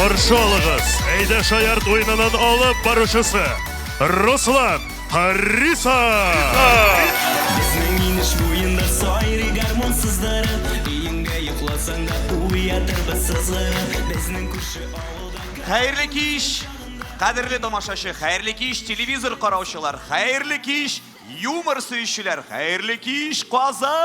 Каршы алыгыз, әйдә шаярт уенының алып баручысы Руслан Хариса! Безнең инеш буенда сайрый гармун сыздырып, Өеңдә йокласаң да уятырбыз сызгырып. Безнең күрше авылда Хәерле кич, кадерле тамашачы, хәерле кич, телевизор караучылар, хәерле кич, Юмор сөючеләр, хәерле кич, Казан!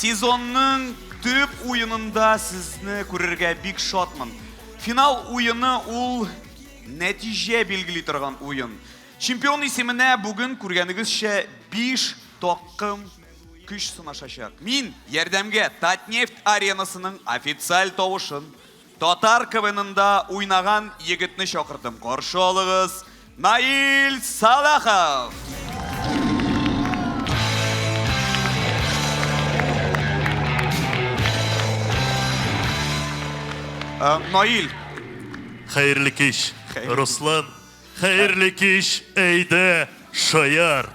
Сезонның төп уенында сезне күрергә бик шатмын. Финал уены ул нәтиҗә билгели торган уен. Чемпион исеменә бүген күргәнегезчә 5 такым көч сынашачак. Мин ярдәмгә Татнефть аренасының официаль тавышын Татар КВНында уйнаган егетне чакырдым. Каршы алыгыз, Наил Салахов! Э, Наил. Хәерле кич, Руслан. Хәерле кич, әйдә, шаярт.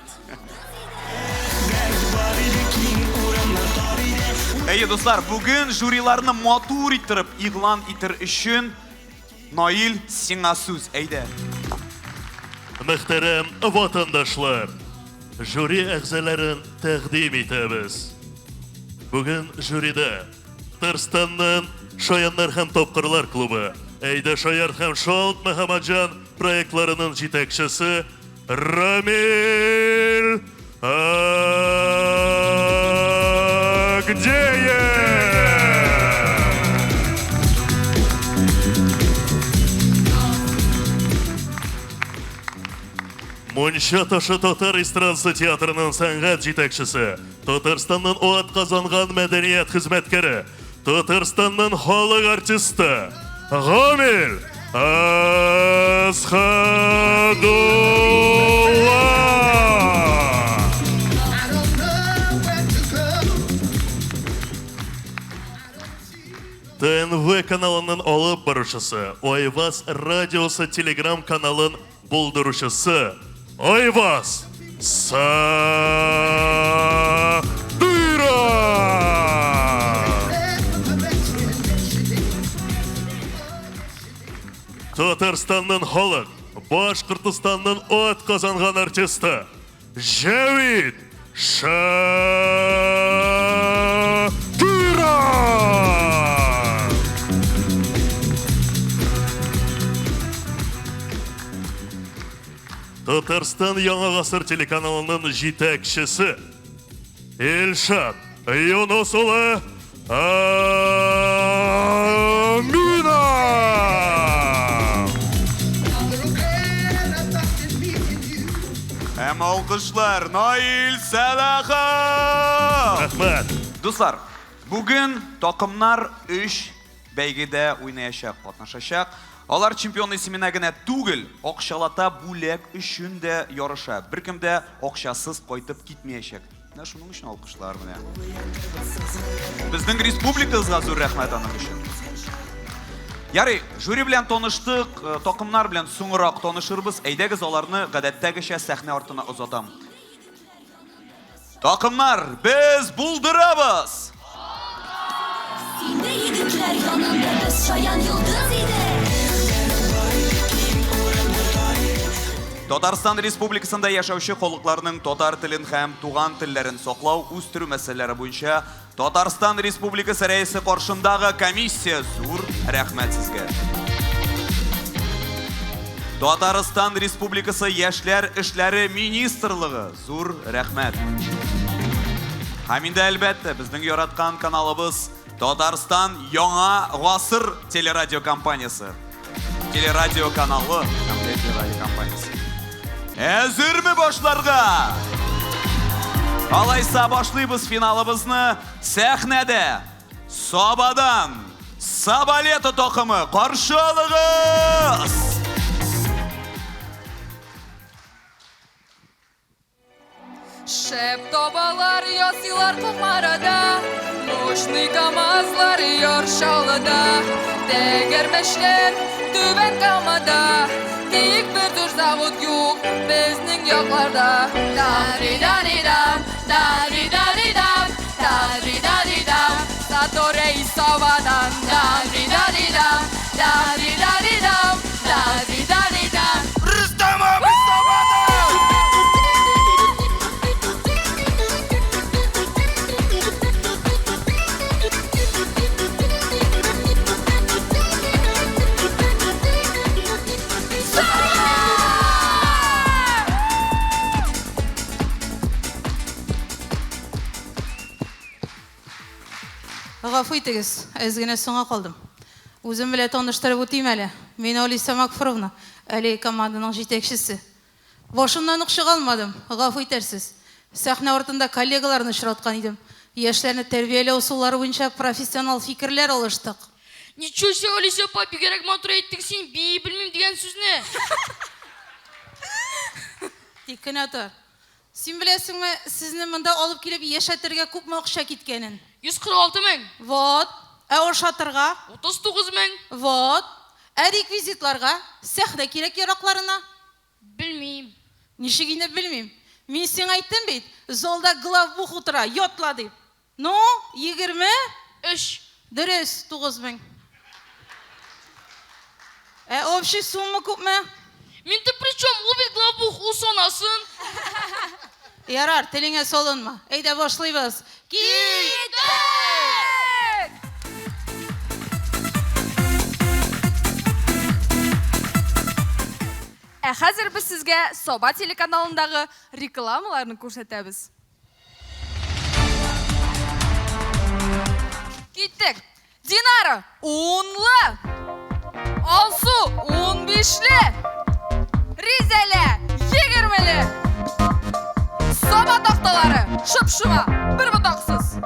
Әйе, дуслар, бүген жюриларны матур иттереп игълан итер өчен Наил, сиңа сүз, әйдә. Мөхтәрәм ватандашлар, жюри әгъзаларын тәкъдим итәбез. Бүген жюрида Татарстанның Шаяннар һәм тапкырлар клубы, Әйдә шаярт һәм Шалт Мөхәммәтҗан проектларының җитәкчесе Рамил Агдеев! Мунча ташы татар эстрадасы театрының сәнгать җитәкчесе, Татарстанның атказанган мәдәният хезмәткәре, Татарстанның халык артисты Гамил Асхадулла! ТНВ каналының алып баручысы, Айваз радиосы телеграм-каналын Булдыручысы Айваз Садыров! Татарстанның халык, Башкортостанның ат казанган артисты Җәвит Шакиров! Татарстан Яңа гасыр телеканалының җитәкчесе Илшат Юнус улы Аминов! Һәм алкышлар Наил Сәлахов! Рәхмәт! Дуслар, бүген такымнар өч бәйгедә уйнаячак, катнашачак. Алар чемпион исеменә генә түгел, акчалата бүләк өчен дә ярыша. Беркем дә акчасыз кайтып китмәячәк. Менә шуның өчен алкышлар менә. Безнең республикабызга зур рәхмәт аның өчен. Ярый, жюри белән таныштык, э, такымнар белән соңрак танышырбыз. Әйдәгез аларны гадәттәгечә сәхнә артына озатам. Такымнар, без булдырабыз! Синдә егетләр янында без шаян йолдыз идек. Татарстан Республикасында яшәүче халыкларның татар телен һәм туган телләрен саклау, үстерү мәсьәләләре буенча Татарстан Республикасы Рәисе каршындагы комиссия зур рәхмәт сезгә. Татарстан Республикасы Яшьләр эшләре министрлыгы зур рәхмәт. Һәм инде әлбәттә, безнең яраткан каналыбыз Татарстан Яңа Гасыр телерадиокомпаниясе. Телерадио каналы һәм телерадиокомпаниясе. Әзерме башларга? Алайса башлыйбыз финалыбызны сәхнәдә. Сабадан Сабалета такымы каршы алыгыз! Шәп табалар ясыйлар Кукмарада, Мощный КамАЗлар Яр Чаллыда, Тәгәрмәчләр Түбән Камада, Тик бер зур завод юк безнең якларда. Дари-дари-дам, дари-дари-дам, дари-дари-дам, Саторей Сабадан, дари-дари-дам, дари-дари-дам, дари-дари-дам. Рөстәм абый Сабадан! Гафу итегез, әз генә соңга калдым. Үзем белән таныштырып үтим әле. Мин Алиса Макфровна, әлеге команданың җитәкчесе. Башымнан ук чыга алмадым, гафу итәрсез. Сәхнә артында коллегаларны очраткан идем. Яшьләрне тәрбияләү ысуллары буенча профессионал фикерләр алыштык. Ничего себе, Алиса апа, бигрәк матур әйттең син, бии белмим дигән сүзне. Тик кенә тор. Син беләсеңме, сезне монда алып килеп яшәтергә күпме акча киткәнен? 146 мең. Вот. Ә ашатырга? 39 мең. Вот. Ә реквизитларга? Сәхнә кирәк-яракларына? Белмим. Ничек инде белмим? Мин сиңа әйттем бит, залда главбух утыра, ятла дип. Ну, 20? Өч. Дөрес, 9000. Ә общий сумма күпме? Мин-то при чем? Ул бит главбух, ул санасын. Ярар, телеңә салынма. Әйдә башлыйбыз. Киттек! Ә хәзер без сезгә Саба телеканалындагы рекламаларны күрсәтәбез. Киттек. Динара, унлы. Алсу, унбишле. Ризәлә, егермеле. Саба такталары, шып-шома, бер ботаксыз.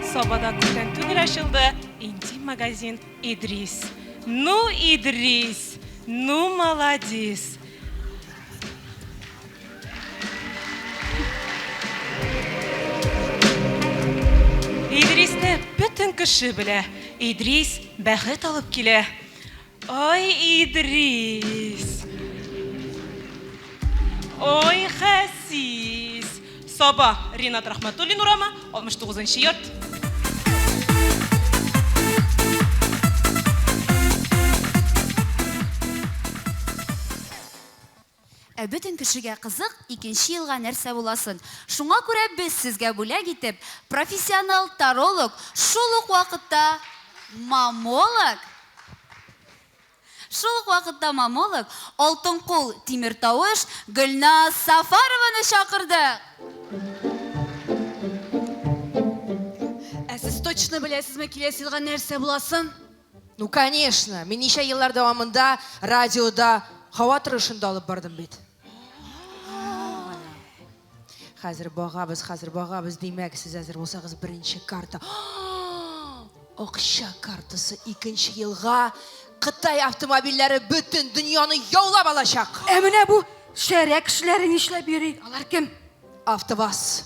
Сабада күптән түгел ачылды интим магазин Идрис. Ну, Идрис, ну, молодец. Идрисне бөтен кеше белә. Идрис бәхет алып килә. Ой, Идрис. Ой, хәсис. Саба, Ринат Рахматуллин урамы, 69 нчы йорт. Ә бөтен кешегә кызык, икенче елга нәрсә буласын. Шуңа күрә без сезгә бүләк итеп, профессионал таролог, шул ук вакытта мамолог, шул ук вакытта мамолог, алтын кул, тимер тавыш Гөлназ Сафарованы чакырдык! Ә сез точно беләсезме киләсе елга нәрсә буласын? Ну, конечно. Мин ничә еллар дәвамында радиода һава торышын да алып бардым бит. Хәзер багабыз, хәзер багабыз. Димәк, сез әзер булсагыз, беренче карта. Акча картасы икенче елга Кытай автомобильләре бөтен дөньяны яулап алачак. Ә менә бу шәрә кешеләре нишләп йөри? Алар кем? АвтоВАЗ.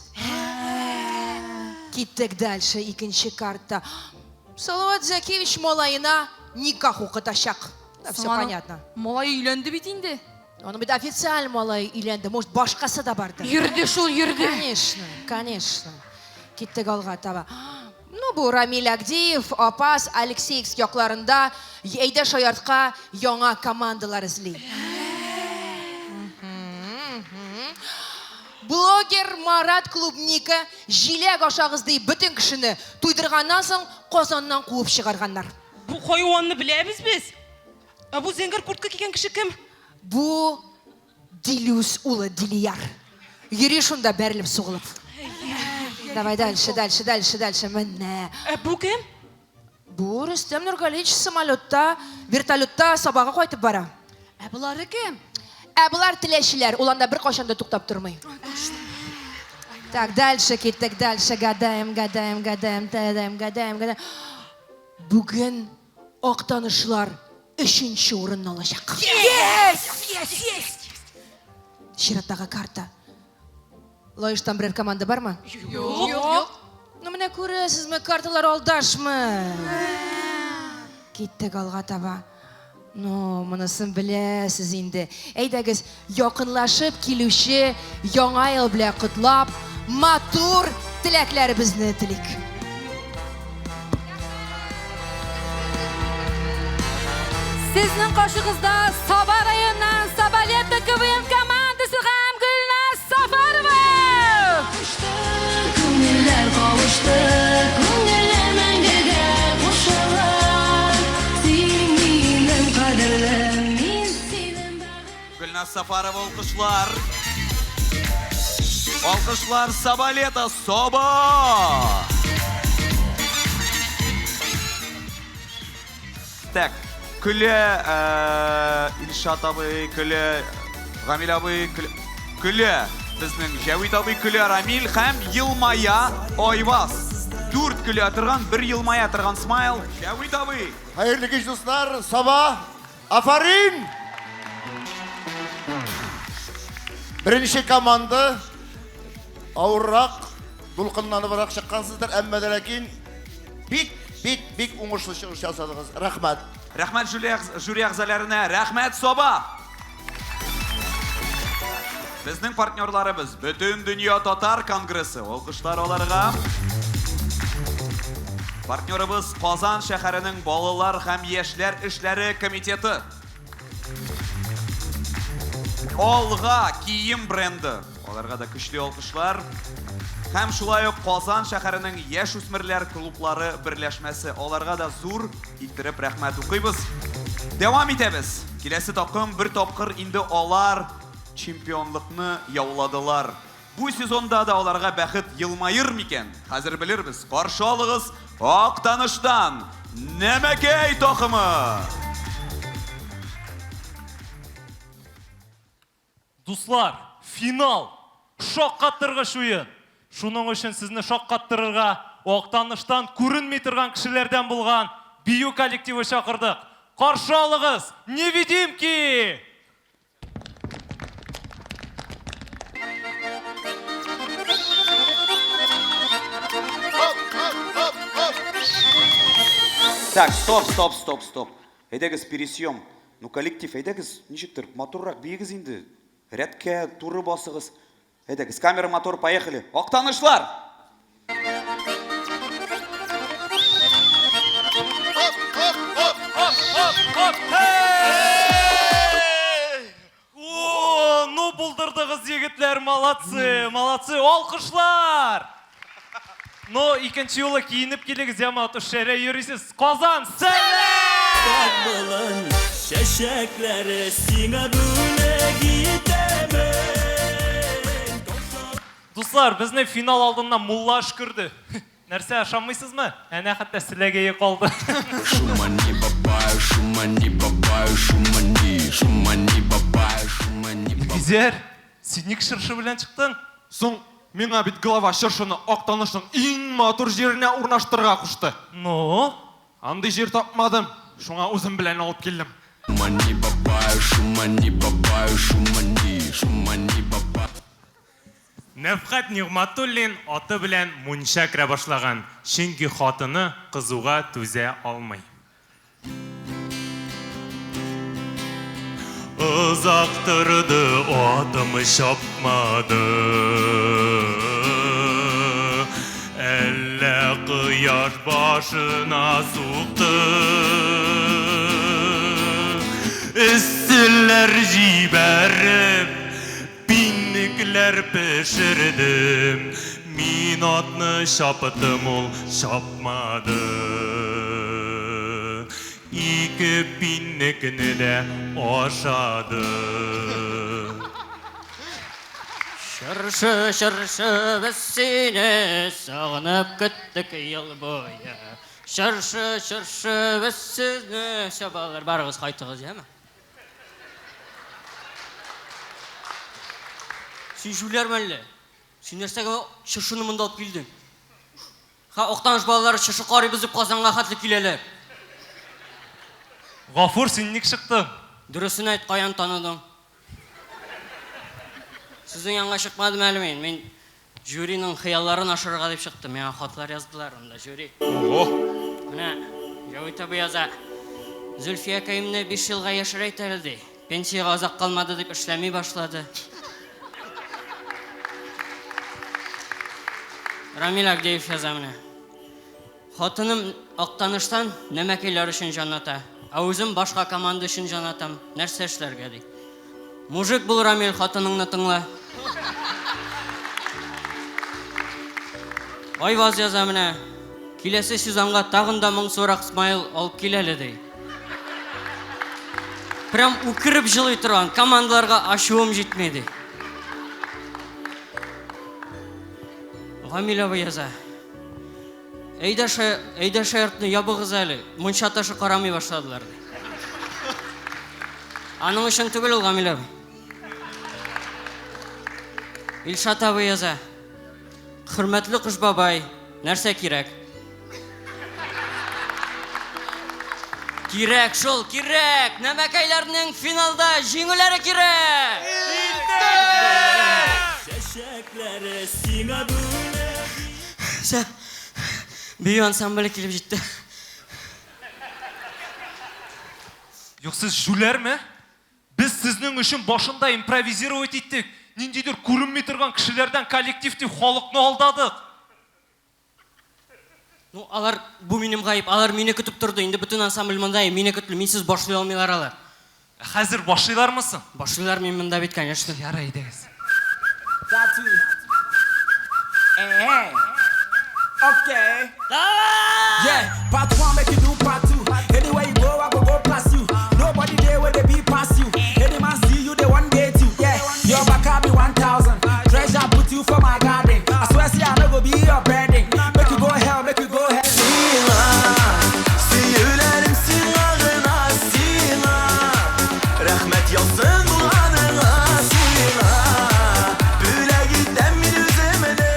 Киттек дальше, икенче карта. Салават Зәкиевич малаена никах укытачак. Да, все понятно. Малай өйләнде бит инде. Аның бит официаль малай өйләнде. Может, башкасы да бардыр. Йөрде шул, йөрде. Конечно, конечно. Киттек алга таба. Ну, бу Рамиль Агдиев, Апас, Алексеевск якларында әйдә шаяртка яңа командалар эзли. Блогер Марат Клубника җиләк ашагыз дип бөтен кешене туйдырганнан соң Казаннан куып чыгарганнар. Бу хайванны беләбез без. Ә бу зәңгәр куртка кигән кеше кем? Бу Дилүс улы Дилияр. Йөри шунда бәрелеп сугылып. Давай дальше, дальше, дальше, дальше. Менә. Ә бу кем? Бу Рөстәм Нургалиевич самолетта, вертолетта Сабага кайтып бара. Ә болары кем? Ә болар теләчеләр, ул анда беркайчан да туктап тормый. Так, дальше киттек, дальше гадаем, гадаем, гадаем, гадаем, гадаем, гадаем. Бүген Актанышлар өченче урынны алачак. Есть! Есть! Есть! Чираттагы карта. Лаештан берәр команда бармы? Юк. Юк. Ну менә күрәсезме, карталар алдашмы? Киттек алга таба. Ну, монысын беләсез инде. Әйдәгез, якынлашып килүче Яңа ел белән котлап, матур теләкләребезне телик. Сезнең каршыгызда Саба районыннан Сабалета КВН командасы һәм Гөлназ Сафарова! Күңелләр кавышты, күңелләр мәңгегә кушыла. Син минем кадерлем, мин синең бәгырем. Гөлназ Сафарова, алкышлар. Алкышлар Сабалета, Саба! Так, көлә э, Илшат абый, көлә Гамил абый, көлә, көлә безнең Җәвит абый, көлә Рамил һәм елмая Айваз. Дүрт көлә торган, бер елмая торган смайл. Җәвит абый. Хәерле кич, дуслар! Саба! Афарин! Беренче команда авыррак, дулкынланыбрак чыккансыздыр, әмма дә ләкин бик, бик, бик уңышлы чыгыш ясадыгыз. Рәхмәт. Рәхмәт жюри әгъзаларына, рәхмәт Саба! Безнең партнерларыбыз Бөтен дөнья татар конгрессы. Алкышлар аларга. Партнерыбыз Казан шәһәренең балалар һәм яшьләр эшләре комитеты. Алга кием бренды. Аларга да көчле алкышлар. Һәм шулай ук Казан шәһәренең яшүсмерләр клублары берләшмәсе. Аларга да зур иттереп рәхмәт укыйбыз. Дәвам итәбез. Киләсе такым бер тапкыр инде алар чемпионлыкны яуладылар. Бу сезонда да аларга бәхет елмаер микән? Хәзер белербез. Каршы алыгыз Актаныштан Нәмәкәй такымы! Дуслар, финал! Шаккаттыргыч уен! Шуның өчен сезне шаккаттырырга Актаныштан күренми торган кешеләрдән булган бию коллективы чакырдык. Каршы алыгыз, Невидимки! Так, стоп, стоп, стоп, стоп. Әйдәгез, пересъем. Ну, коллектив, әйдәгез, ничектер, матуррак биегез инде. Рәткә туры басыгыз. Әйдәгез, камера, мотор, поехали. Актанышлар! О, ну булдырдыгыз, егетләр, молодцы, молодцы, алкышлар! Ну, икенче юлы киенеп килегез, яме, а то шәрә йөрисез. Казан, сәлам! Чәчәкләре сиңа бүләк итәмен. Дуслар, безне финал алдыннан мулла өшкерде. Нәрсә, ышанмыйсызмы? Әнә хәтта селәгәе калды. Шумани бабаю, шумани бабаю, шумани, шумани бабаю, шумани бабаю. Илгизәр, син ник чыршы белән чыктың? Соң, миңа бит глава чыршыны Актанышның иң матур җиренә урнаштырырга кушты. Ну? Андый җир тапмадым, шуңа үзем белән алып килдем. Шумани бабаю, шумани бабаю, шумани, шумани бабаю. Нәфкать Нигъмәтуллин аты белән мунча керә башлаган, чөнки хатыны кызуга түзә алмый. Озак торды, атым чапмады. Әллә кояш башына сукты. Эсселәр җибәреп, пиннекләр пешердем. Мин атны чаптым, ул чапмады. Ике пиннекне дә ашады. Чыршы, чыршы, без сине сагынып көттек ел буе. Чыршы, чыршы, без сезне... Все, балалар, барыгыз кайтыгыз, яме? Син җүләрме әллә? Син нәрсәгә чыршыны монда алып килдең? Ха, Актаныш балалары чыршы карыйбыз дип Казанга хәтле киләләр. Гафур, син ник чыктың? Дөресен әйт, каян таныдың? Сезнең янга чыкмадым әле мин. Мин жюриның хыялларын ашырырга дип чыктым. Миңа хатлар яздылар анда жюри. Ого! Менә Җәвит абый яза. Зөлфиякәемне 5 елга яшерәйт әле ди. Пенсиягә озак калмады дип эшләми башлады. Рамил Агдеев яза менә. Хатыным Актаныштан нәмәкәйләр өчен җан ата, ә үзем башка команда өчен җан атам. Нәрсә эшләргә ди. Мужик бул, Рамил, хатыныңны тыңла. Айваз яза менә. Киләсе сезонга тагын да моңсурак смайл алып кил әле ди. Прям үкереп җылый торган командаларга ачуым җитми ди. Гамил абый яза. Әйдә, әйдә шаяртны ябыгыз әле. Мунча ташы карамый башладылар ди. Аның өчен түгел ул Гамил абый. Илшат абый яза. Хөрмәтле Кыш бабай, нәрсә кирәк? Кирәк шул, кирәк! Нәмәкәйләрнең финалда җиңүләре кирәк! Чәчәкләре сиңа бүләк. Всё. Бию ансамбле килеп җитте. Юк, сез җүләрме? Без сезнең өчен башында импровизировать иттек, ниндидер күренми торган кешеләрдән коллектив дип халыкны алдадык. Ну, алар, бу минем гаеп, алар мине көтеп торды, инде бөтен ансамбль монда, мине көтте, минсез башлый алмыйлар алар. Ә хәзер башлыйлармы соң? Башлыйлар, мин монда бит, конечно. Ярый, әйдәгез. Тату. Eh, okay. Yeah, part one make you do part two. Anywhere you go, I go go past you. Nobody there where they be past you. Any man see you, they one day too. Yeah, your back I be 1,000. Treasure put you for my garden. I swear, see, I no go be your burden. Make you go hell, make you go hell. Сиңа, сөюләрем сиңа гына, сиңа. Рәхмәт яусын булганыңа, сиңа. Бүләк итәм мин үземне,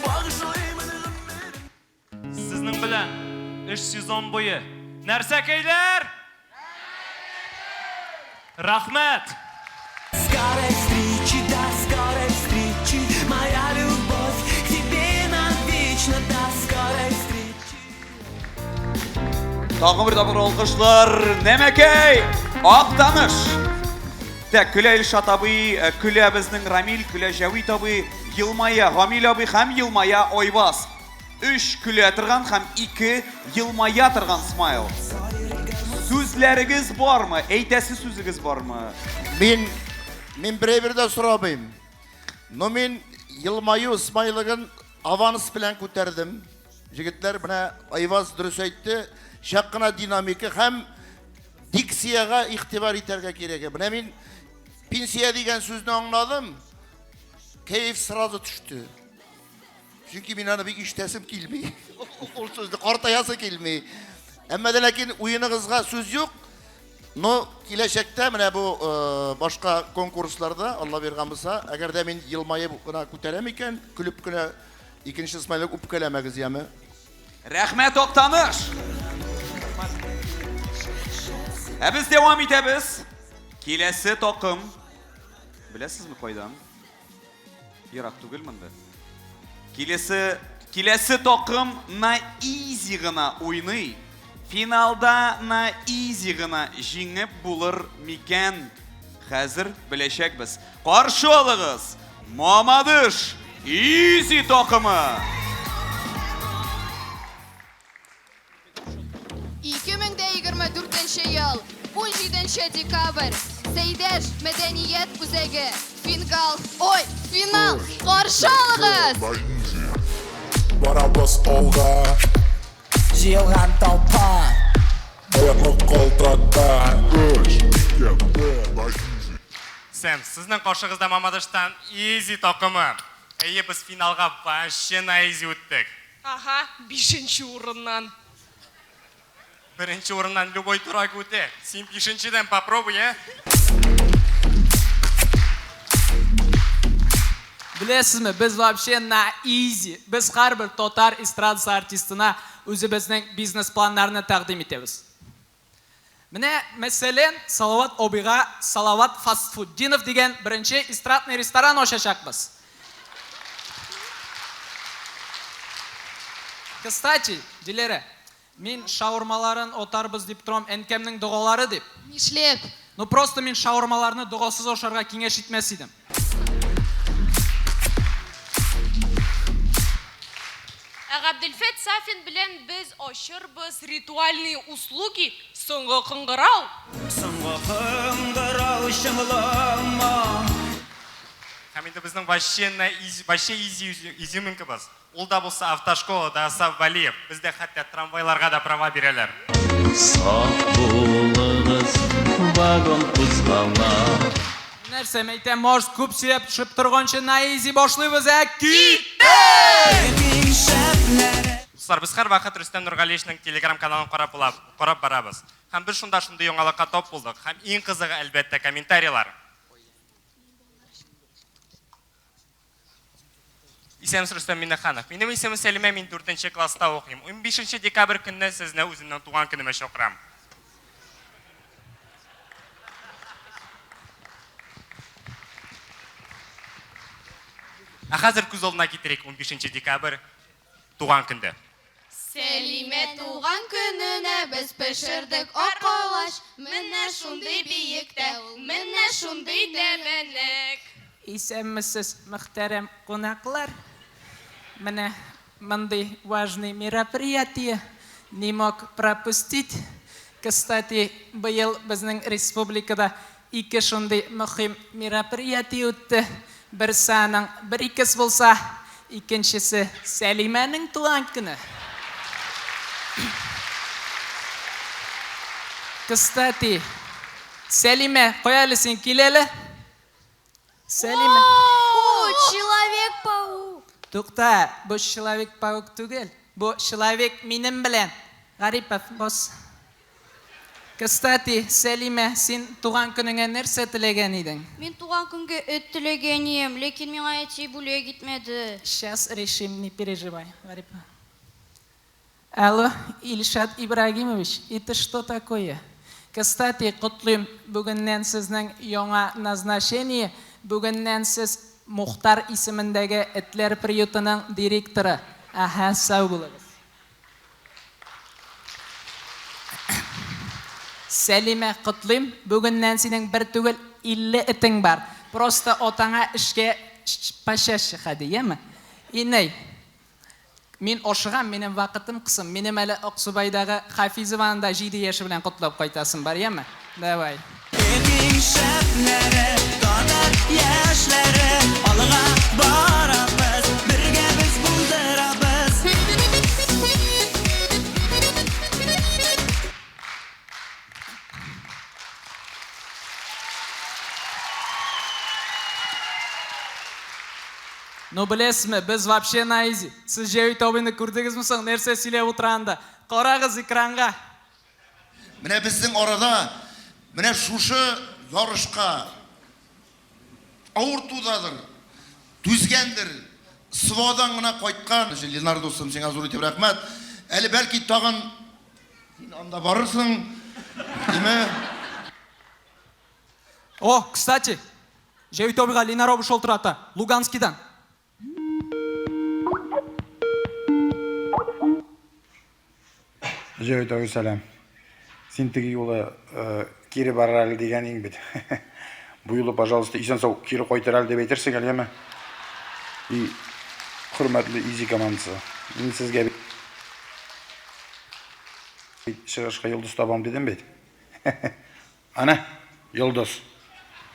багышлыймын гомерем. Сезнең белән өч сезон буе нәрсәкәйләр? Рәхмәт! Скорой встречи, до скорой встречи, моя любовь к тебе навечно, до скорой встречи. Тагын бер тапкыр алкышлар. Нәмәкәй, Актаныш. Так, көлә Илшат абый, э, көлә безнең Рамил, көлә Җәвит абый, елмая Гамил абый һәм елмая Айваз. Өч көлә торган һәм ике елмая торган смайл. Сүзләрегез бармы? Әйтәсе сүзегез бармы? Мин мин берәй дә сорамыйм. Но мин елмаю смайлыгын аванс белән күтәрдем. Егетләр, менә Айваз дөрес әйтте, чак кына динамика һәм дикциягә игътибар итәргә кирәк. Менә мин пенсия дигән сүзне аңладым. Кәеф сразу төште. Чөнки мин аны бик ишетәсем килми. Ул сүзне картаясы килми. Әмма дә ләкин уеныгызга сүз юк. Но киләчәктә менә бу э, башка конкурсларда Алла биргән булса, әгәр дә мин елмаеп кына күтәрәм икән, көлеп кенә икенче смайлик үпкәләмәгез, яме. Рәхмәт, Актаныш! Ә без дәвам итәбез. Киләсе такым. Беләсезме кайдан? Ерак түгел монда. Киләсе киләсе такым на изи гына уйный. Финалда на изи гына җиңеп булыр микән? Хәзер беләчәкбез. Каршы алыгыз! Мамадыш Изи такымы! 2024 ел, 17 декабрь, Сәйдәш мәдәният үзәге, фингал, ой, финал, каршы алыгыз! Барабыз алга. Җыелган толпа. Аякны калтырата. Өч, ике, бер, на изи. Сэм, сезнең каршыгызда Мамадыштан Изи такымы. Әйе, без финалга вообще на изи үттек. Ага, бишенче урыннан. Беренче урыннан любой дурак үтә. Син бишенчедән попробуй, ә? Беләсезме, без вообще на изи. Без һәрбер татар эстрадасы артистына үзебезнең бизнес-планнарны тәкъдим итәбез. Менә, мәсәлән, Салават абыйга Салават Фастфуддинов дигән беренче эстрадный ресторан ачачакбыз. Кстати, Диләрә, мин шаурмаларын отарбыз дип торам, әнкәмнең догалары дип. Нишләп? Ну просто мин шаурмаларны догасыз ашарга киңәш итмәс идем. Ә Габделфәт Сафин белән без ачырбыз ритуальные услуги Соңгы кыңгырау. Соңгы кыңгырау чыңлама. Һәм инде безнең вообще на изи, вообще изи изюминкабыз. Ул да булса автошкола да Асаф Вәлиев. Бездә хәтта трамвайларга да права бирәләр. Сак булыгыз, вагон кузгала. Нәрсә, мәйтәм, может, күп сөйләп төшеп торганчы на изи башлыйбыз, ә? Киттек! Дуслар, без һәрвакыт Рөстәм Нургалиевичның телеграм-каналын карап була, карап барабыз. Һәм без шунда шундый яңалыкка тап булдык. Һәм иң кызыгы, әлбәттә, комментарийлар. Исәнмесез, Рөстәм Миннеханов. Минем исемем Сәлимә, мин дүртенче класста укыйм. Унбишенче декабрь көнне сезне үземнең туган көнемә чакырам. Ә хәзер күз алдына китерик, унбишенче декабрь, туган көндә. Сәлимә туган көненә без пешердек ак калач. Менә шундый биек тә ул, менә шундый тәбәнәк. Исәнмесез, мөхтәрәм кунаклар! Менә мондый важный мероприятие не мог пропустить. Кстати, быел безнең республикада ике шундый мөхим мероприятие үтте. Берсе аның бер-икес булса, икенчесе Сәлимәнең туган көне. Кстати, Сәлимә, кая әле син, кил әле. Сәлимә. О, Человек-паук! Тукта, бу Человек-паук түгел, бу Человек минем белән. Гарипов, бос. Кстати, Сәлимә, син туган көнеңә нәрсә теләгән идең? Мин туган көнгә эт теләгән ием, ләкин миңа әти бүләк итмәде. Щас решим, не переживай, Гарипов. Алло, Илшат Ибрагимович, это что такое? Кстати, котлыйм, бүгеннән сезнең яңа назначение, бүгеннән сез Мухтар исемендәге этләр приютының директоры. Әһә, сау булыгыз. Сәлимә, котлыйм, бүгеннән синең бер түгел, 50 этең бар. Просто атаңа эшкә почаще ходи, яме? Инәй, мин ашыгам, минем вакытым кысым. Минем әле Аксубайдагы Хафизованы да җиде яше белән котлап кайтасым бар, яме? Давай. Иң шәпләре, татар яшьләре, алга барабыз, бергә без булдырабыз. Ну беләсезме, без вообще на изи. Сез Җәвит абыйны күрдегезме соң, нәрсә сөйләп утыра анда? Карагыз экранга. Менә безнең арада менә шушы ярышка авыртудадыр, түзгәндер, СВОдан гына кайткан Ленар дустым, сиңа зур итеп рәхмәт. Әле бәлки тагын син анда барырсың, димә. О, кстати, Җәвит абыйга Ленар абый шалтырата, Луганскидан. Җәвит абый, сәлам. Син теге юлы кире барыр әле дигән идең бит. Бу юлы, пожалуйста, исән-сау кире кайтыр әле дип әйтерсең әле, яме? И хөрмәтле Изи командасы, мин сезгә бит чыгышка йолдыз табам дидем бит. Әнә, йолдыз.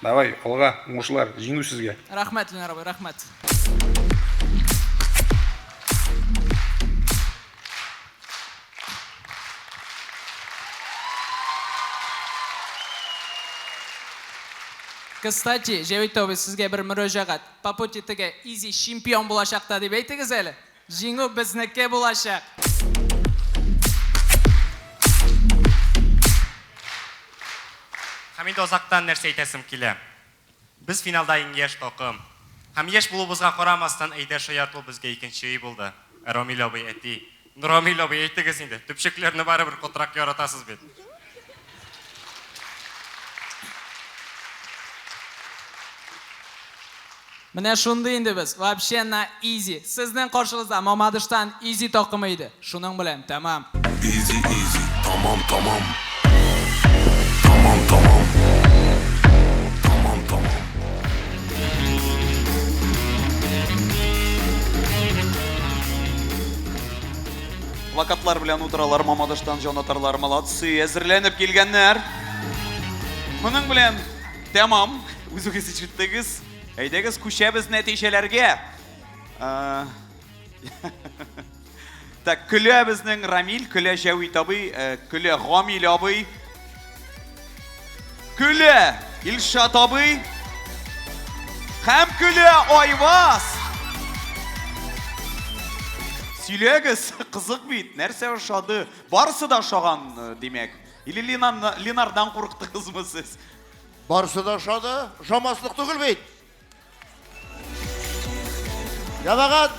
Давай, алга, уңышлар, җиңү сезгә. Рәхмәт, Ленар абый, рәхмәт. Кстати, Җәвит абый, сезгә бер мөрәҗәгать. По пути теге Изи чемпион булачак та дип әйтегез әле. Җиңү безнеке булачак! Һәм инде азактан нәрсә әйтәсем килә. Без финалда иң яшь такым. Һәм яшь булуыбызга карамастан, әйдә шаярту безгә икенче өй булды. Ромил абый, әти. Ну, Ромил абый, әйтегез инде, төпчекләрне барыбер катырак яратасыз бит. Менә шундый инде без, вообще на изи. Сезнең каршыгызда Мамадыштан Изи такымы иде. Шуның белән тәмам. Изи, изи, тамам, тамам. Тамам, тамам. Тамам, тамам. Плакатлар белән утыралар Мамадыштан җанатарлар. Молодцы, әзерләнеп килгәннәр. Моның белән тәмам. Үзегез ишеттегез. Әйдәгез, күчәбез нәтиҗәләргә. Так, көлә безнең Рамил, көлә Җәвит абый, э, көлә Гамил абый. Көлә Илшат абый. Һәм көлә Айваз. Сөйләгез, кызык бит, нәрсә ошады? Барысы да ошаган, э, димәк. Или Ленардан курыктыгызмы сез? Барысы да ошады, ошамаслык түгел бит. Җәмәгать,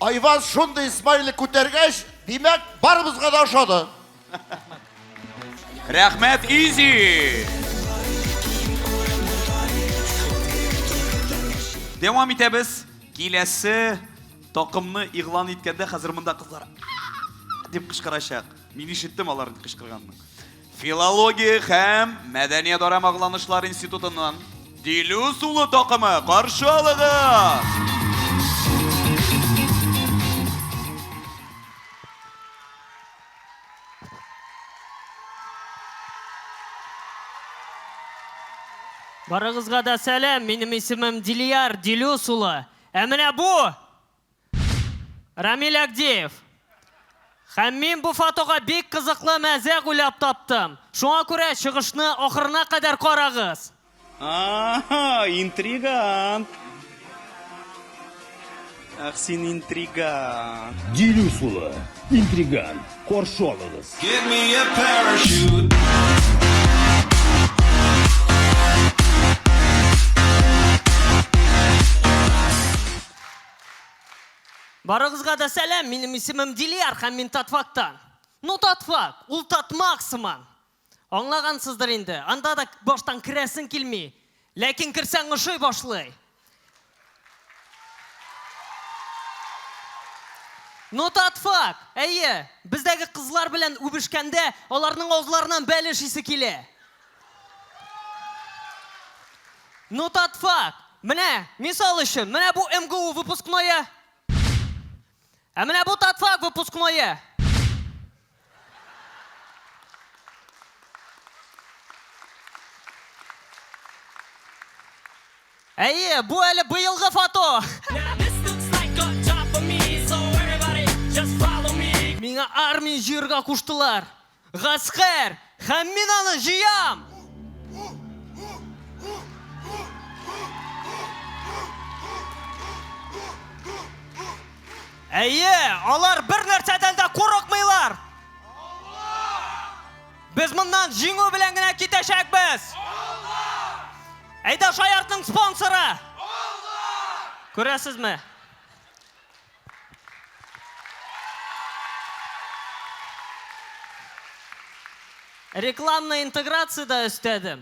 Айваз шундый смайлик күтәргәч, димәк, барыбызга да ошады. Рәхмәт, Изи! Дәвам итәбез. Киләсе такымны игълан иткәндә хәзер монда кызлар дип кычкырачак. Мин ишеттем аларның кычкырганын. Филология һәм мәдәниятара багланышлар институтыннан Дилүс улы такымы каршы алыгыз! Барыгызга да сәлам, минем исемем Дилияр Дилүс улы. Ә менә бу Рамил Агдеев. Һәм мин бу фотога бик кызыклы мәзәк уйлап таптым. Шуңа күрә чыгышны ахырына кадәр карагыз. А, интригант. Ах, син интригант. Дилүс улы, интригант, каршы алыгыз. Give me a parachute. Барыгызга да сәлам, минем исемем Дилияр һәм мин Татфактан. Ну, Татфак, ул татмак сыман. Аңлагансыздыр инде, анда да баштан керәсең килми. Ләкин керсәң ошый башлый. Ну, Татфак, әйе, бездәге кызлар белән үбешкәндә, аларның авызларыннан бәлеш исе килә. Ну, татфак! Менә, мисал өчен, менә бу МГУ выпускное. Ә менә бу татфак выпускное. Әйе, бу әле быелгы фото. Миңа армия җыерга куштылар. Гаскәр! Һәм мин аны җыям! Әйе, алар бер нәрсәдән дә курыкмыйлар! Без моннан җиңү белән генә китәчәкбез! Әйдә шаяртның спонсоры! Күрәсезме? Рекламная интеграция да өстәдем.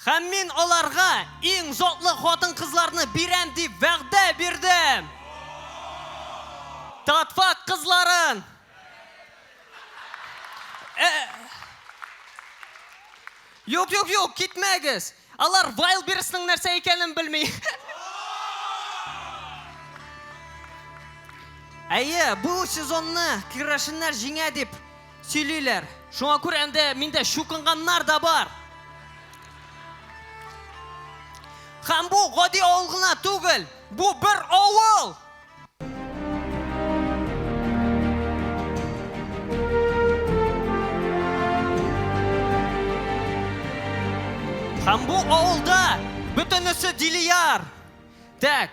Һәм мин аларга иң затлы хатын-кызларны бирәм дип вәгъдә бирдем. Татфак кызларын. Э, юк, юк, юк, китмәгез. Алар Wildberries-ның нәрсә икәнен белми. Әйе, бу сезонны керәшеннәр җиңә дип сөйлиләр. Шуңа күрә инде миндә чукынганнар да бар. Һәм бу гади авыл гына түгел, бу бер авыл! Һәм бу авылда бөтенесе Дилияр. Так.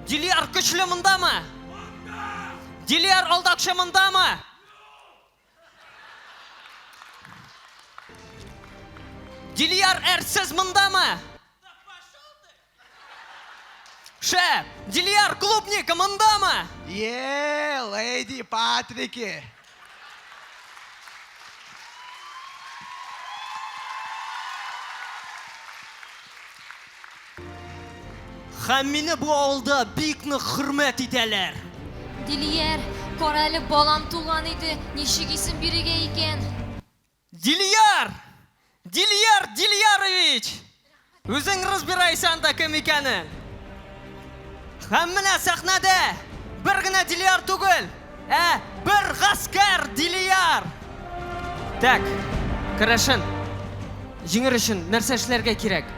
Дилияр көчле мондамы? Дилияр алдакчы мондамы? Дилияр әрсез мондамы? Шәп! Дилияр, клубника мондамы? Е, леди Патрики! Һәм мине бу авылда бик нык хөрмәт итәләр. Дилияр, кара әле, балам туган иде, ничек исем бирергә икән? Дилияр! Дилияр Дилиярович! Үзең разбирайся анда кем икәнен. Һәм менә сәхнәдә бер генә Дилияр түгел, ә бер гаскәр Дилияр! Так, керәшен. Җиңер өчен нәрсә эшләргә кирәк?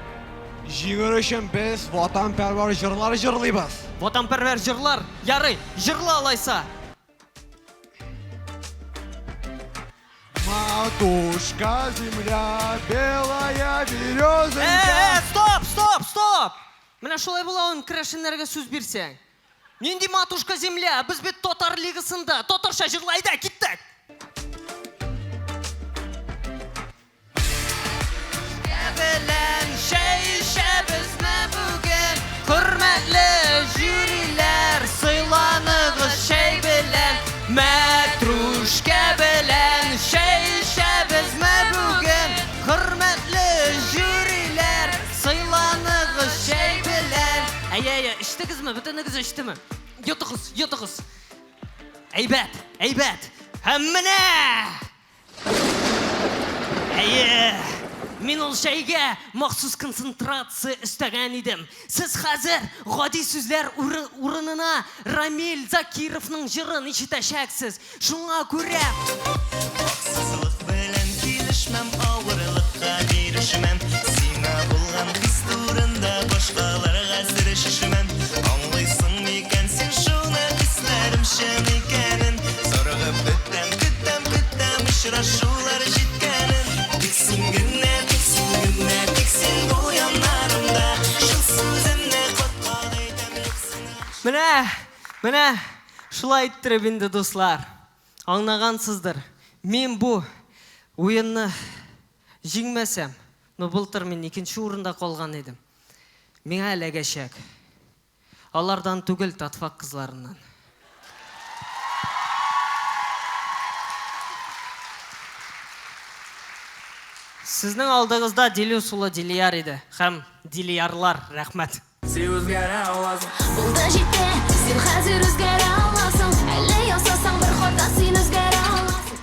Җиңер өчен без ватанпәрвәр җырлар җырлыйбыз. Ватанпәрвәр җырлар? Ярый, җырла алайса. Матушка земля, белая березонька. Э, э, стоп, стоп, стоп! Менә шулай була ул керәшеннәргә сүз бирсәң. Нинди матушка земля? Без бит татар лигасында. Татарча җырла, әйдә, киттек! Белән чәй эчәбезме бүген? Хөрмәтле жюриләр, сыйланыгыз чәй белән. Мәтрүшкә белән чәй эчәбезме бүген? Хөрмәтле жюриләр, сыйланыгыз чәй белән. Әйе, әйе, эчтегезме? Бөтенегез эчтеме? Йотыгыз, йотыгыз. Әйбәт, әйбәт. Һәм менә! Әйе, мин ул чәйгә махсус концентрация өстәгән идем. Сез хәзер гади сүзләр урынына Рамил Закировның җырын ишетәчәксез. Шуңа күрә... Хаксызлык белән килешмәм, авырлыкка бирешмәм. Сиңа булган хис турында башкаларга сер чишмәм. Аңлыйсың микән син шуны, хисләрем чын икәнен? Зарыгып көтәм, көтәм, көтәм очрашулар җиткәнен. Тик син генә, тик син генә, тик син бул яннарымда. Шул сүземне кат-кат әйтәм, юксына. Менә, менә шулай иттереп инде, дуслар. Аңлагансыздыр, мин бу уенны җиңмәсәм, ну былтыр мин икенче урында калган идем. Миңа эләгәчәк. Алардан түгел, татфак кызларыннан. Сезнең алдыгызда Дилюс улы Дилияр иде һәм Дилиярлар, рәхмәт. Син үзгәрә аласың. Булды җитте, син хәзер үзгәрә аласың. Әле ясасаң бер хата, син үзгәрә аласың.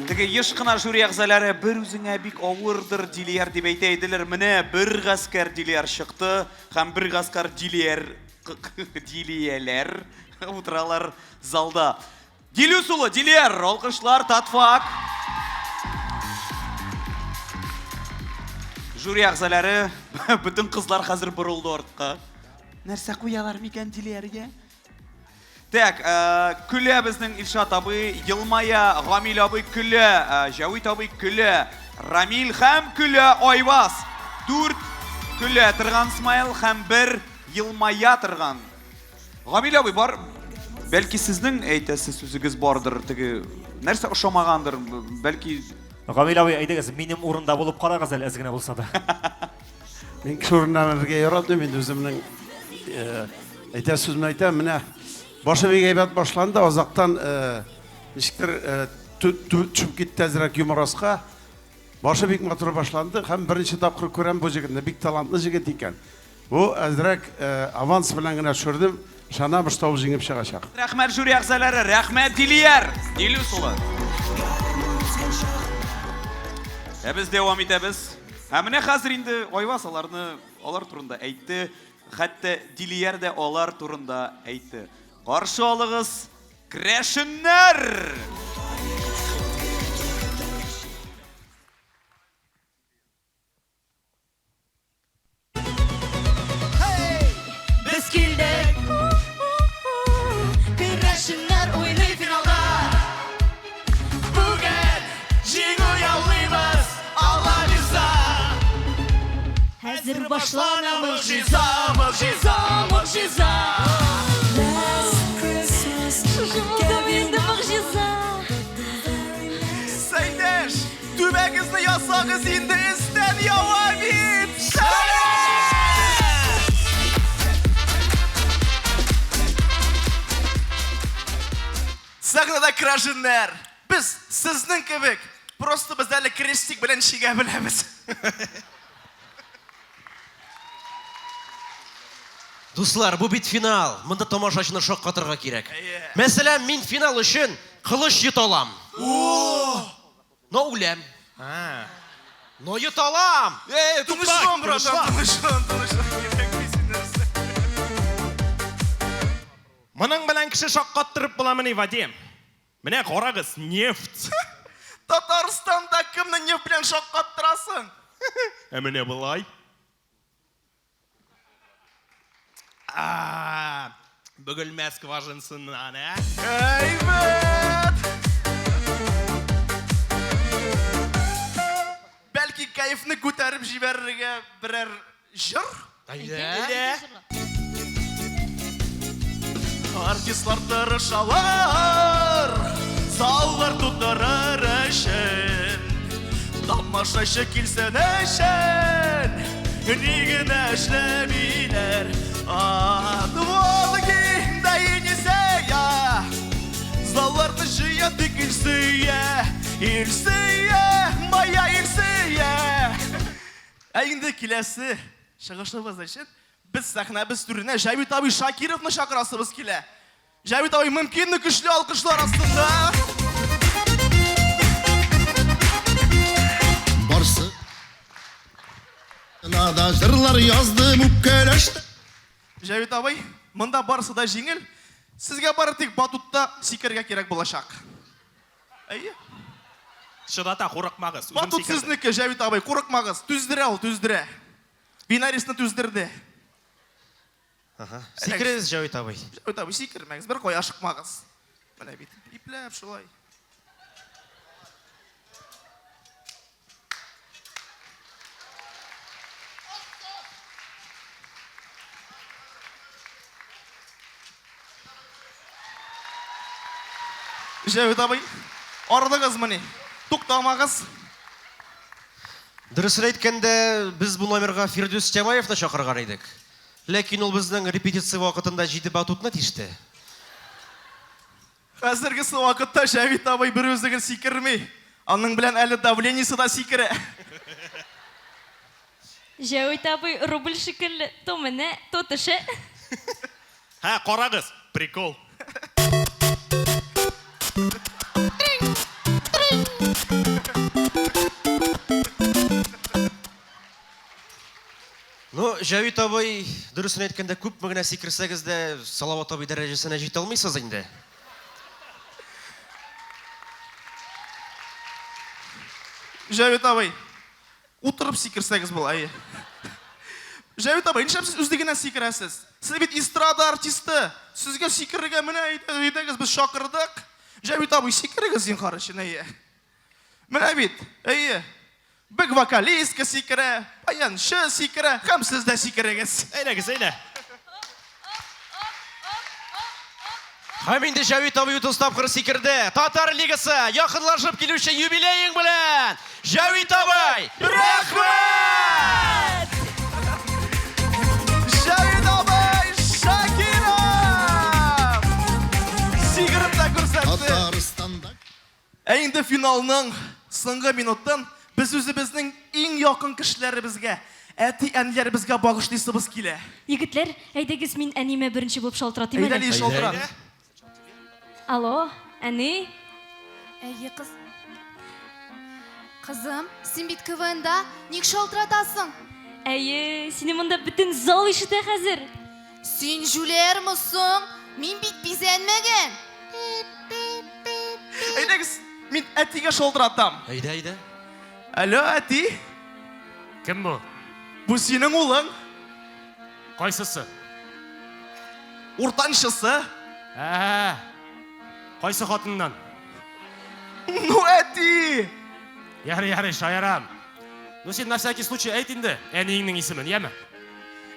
Теге еш кына жюри әгъзалары бер үзеңә бик авырдыр Дилияр дип әйтә иделәр. Менә бер гаскәр Дилияр чыкты һәм бер гаскәр Дилияр Дилияләр утыралар залда. Дилюс улы, Дилияр, алкышлар, татфак. Жюри әгъзалары, бөтен кызлар хәзер борылды артка. Нәрсә куялар микән Дилияргә? Так, э, көлә безнең Илшат абый, елмая Гамил абый көлә, э, Җәвит абый көлә, Рамил һәм көлә Айваз. Дүрт көлә торган смайл һәм бер елмая торган. Гамил абый бар, бәлки сезнең әйтәсе сүзегез бардыр, теге нәрсә ошамагандыр, бәлки Гамил абый, әйдәгез, минем урында булып карагыз әле әз генә булса да. Мин кеше урынына менергә яратмыйм инде үземнең э, әйтә сүземне әйтәм. Менә башы бик әйбәт башланды, азактан э, ничектер э, төшеп китте әзрәк юморасқа. Башы бик матур башланды һәм беренче тапкыр күрәм бу җегетне, бик талантлы җегет икән. Бу әзрәк аванс белән генә төшердем. Ышанам, что ул җиңеп чыгачак. Рәхмәт жюри әгъзалары, рәхмәт Дилияр, Дилүс улы. Ә без дәвам итәбез. Ә менә хәзер инде Айваз аларны алар турында әйтте. Хәтта Дилияр дә алар турында әйтте. Каршы алыгыз, керәшеннәр! Без килдек Керәшеннәр уйный финалда Бүген җиңү яулыйбыз Алла бирса Хәзер башлана могҗиза, могҗиза, могҗиза Last Christmas Шушы булдымы инде могҗиза? Сәйдәш, түбәгезне ясагыз инде, өстән ява бит! Сәхнәдә керәшеннәр! Без сезнең кебек, просто без әле крестик белән чигә беләбез. Дуслар, бу бит финал. Монда тамашачыны шаккатырга кирәк. Мәсәлән, мин финал өчен кылыч йоталам. Но үләм. Но йоталам! Эй, тынычлан, братан, тынычлан, тынычлан. Кирәкми син нәрсә. Моның белән кеше шаккаттырып буламыни, Вадим? Менә карагыз, нефть. Татарстанда кемне нефть белән шаккаттырасың? Ә менә болай. А, Бөгелмә скважинасыннан, ә? Әйбәт! Бәлки кәефне күтәреп җибәрергә берәр җыр? Әйдә. Артистлар тырышалар, заллар тутырыр өчен. Тамашачы килсен өчен, ни генә эшләмиләр. От Волги до Енисея, залларны җыя тик Илсөя, Илсөя, моя Илсөя. Ә инде киләсе чыгышыбыз өчен без сәхнәбез түренә Җәвит абый Шакировны чакырасыбыз килә. Җәвит абый, мөмкинме көчле алкышлар астында? Барсы да җырлар яздым үпкәләштем. Җәвит абый, монда барысы да җиңел. Сезгә бары тик батутта сикерергә кирәк булачак. Әйе. Чыдата, курыкмагыз. Үзем Батут сикердем. сезнеке, Җәвит абый, курыкмагыз. Түздерә ул, түздерә. Бинарисны түздерде. Ага. Сикерегез, Җәвит абый. Җәвит абый, сикермәгез, бер кая ашыкмагыз. Менә бит, ипләп шулай. Җәвит абый, ардыгызмыни? Туктамагыз. Дөресен әйткәндә, без бу номерга Фирдүс Тямаевны чакырган идек. Ләкин ул безнең репетиция вакытында җиде батутны тиште. Хәзергесе вакытта Җәвит абый берүзе гел сикерми. Аның белән әле давлениесе да сикерә. Җәвит абый рубль шикелле, то менә, то төшә. Һә, карагыз, прикол. Ну, Җәвит абый, дөресен әйткәндә, күпме генә сикерсәгез дә, Салават абый дәрәҗәсенә җитә алмыйсыз инде. Җәвит абый, утырып сикерсәгез була, әйе. Җәвит абый, нишләп сез үзлегеннән сикерәсез? Сез бит эстрада артисты. Сезгә сикерергә менә әйдәгез, без чакырдык. Җәвит абый, сикерегез зинһар өчен, әйе. Менә бит, әйе. Бик вокалистка сикерә, баянчы сикерә, һәм сез дә сикерегез. Әйдәгез, әйдә. Һәм инде Җәвит абый 30 тапкыр сикерде. Татар лигасы якынлашып килүче юбилеең белән! Җәвит абый! Рәхмәт! Җәвит абый Шакиров! Сикереп тә күрсәтте. Ә инде финалның соңгы минутын без үзебезнең иң якын кешеләребезгә, әти-әниләребезгә багышлыйсыбыз килә. Егетләр, әйдәгез мин әниемә беренче булып шалтыратыйм Әйдә, әле. Лия, шалтырат. Алло, әни? Әйе, кыз. Кызым, син бит КВНда, ник шалтыратасың? Әйе, сине монда бөтен зал ишетә хәзер. Син җүләрме соң? Мин бит бизәнмәгән. Әйдәгез, мин әтигә шалтыратам. Әйдә, әйдә. Алло, әти. Кем бу? Бу синең улың. Кайсысы? Уртанчысы. Ә, кайсы хатыннан? Ну, әти! Ярый, ярый, шаярам. Ну син на всякий случай әйт инде әниеңнең исемен, яме?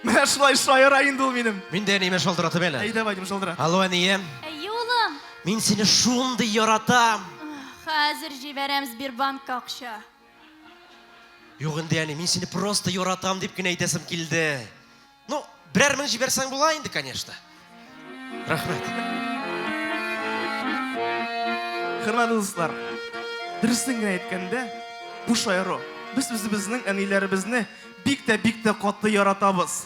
Менә шулай шаяра инде ул минем. Мин дә әниемә шалтыратып әле. Әйдә, Вадим, шалтырат. Алло, әнием. Әйе, улым. Мин сине шундый яратам. Хәзер җибәрәм Сбербанкка акча. Юк инде, әни, мин сине просто яратам дип кенә әйтәсем килде. Ну, берәр мең җибәрсәң була инде, конечно. Рәхмәт. Хөрмәтле дуслар, дөресен генә әйткәндә, бу шаяру. Без үзебезнең әниләребезне бик тә бик тә каты яратабыз.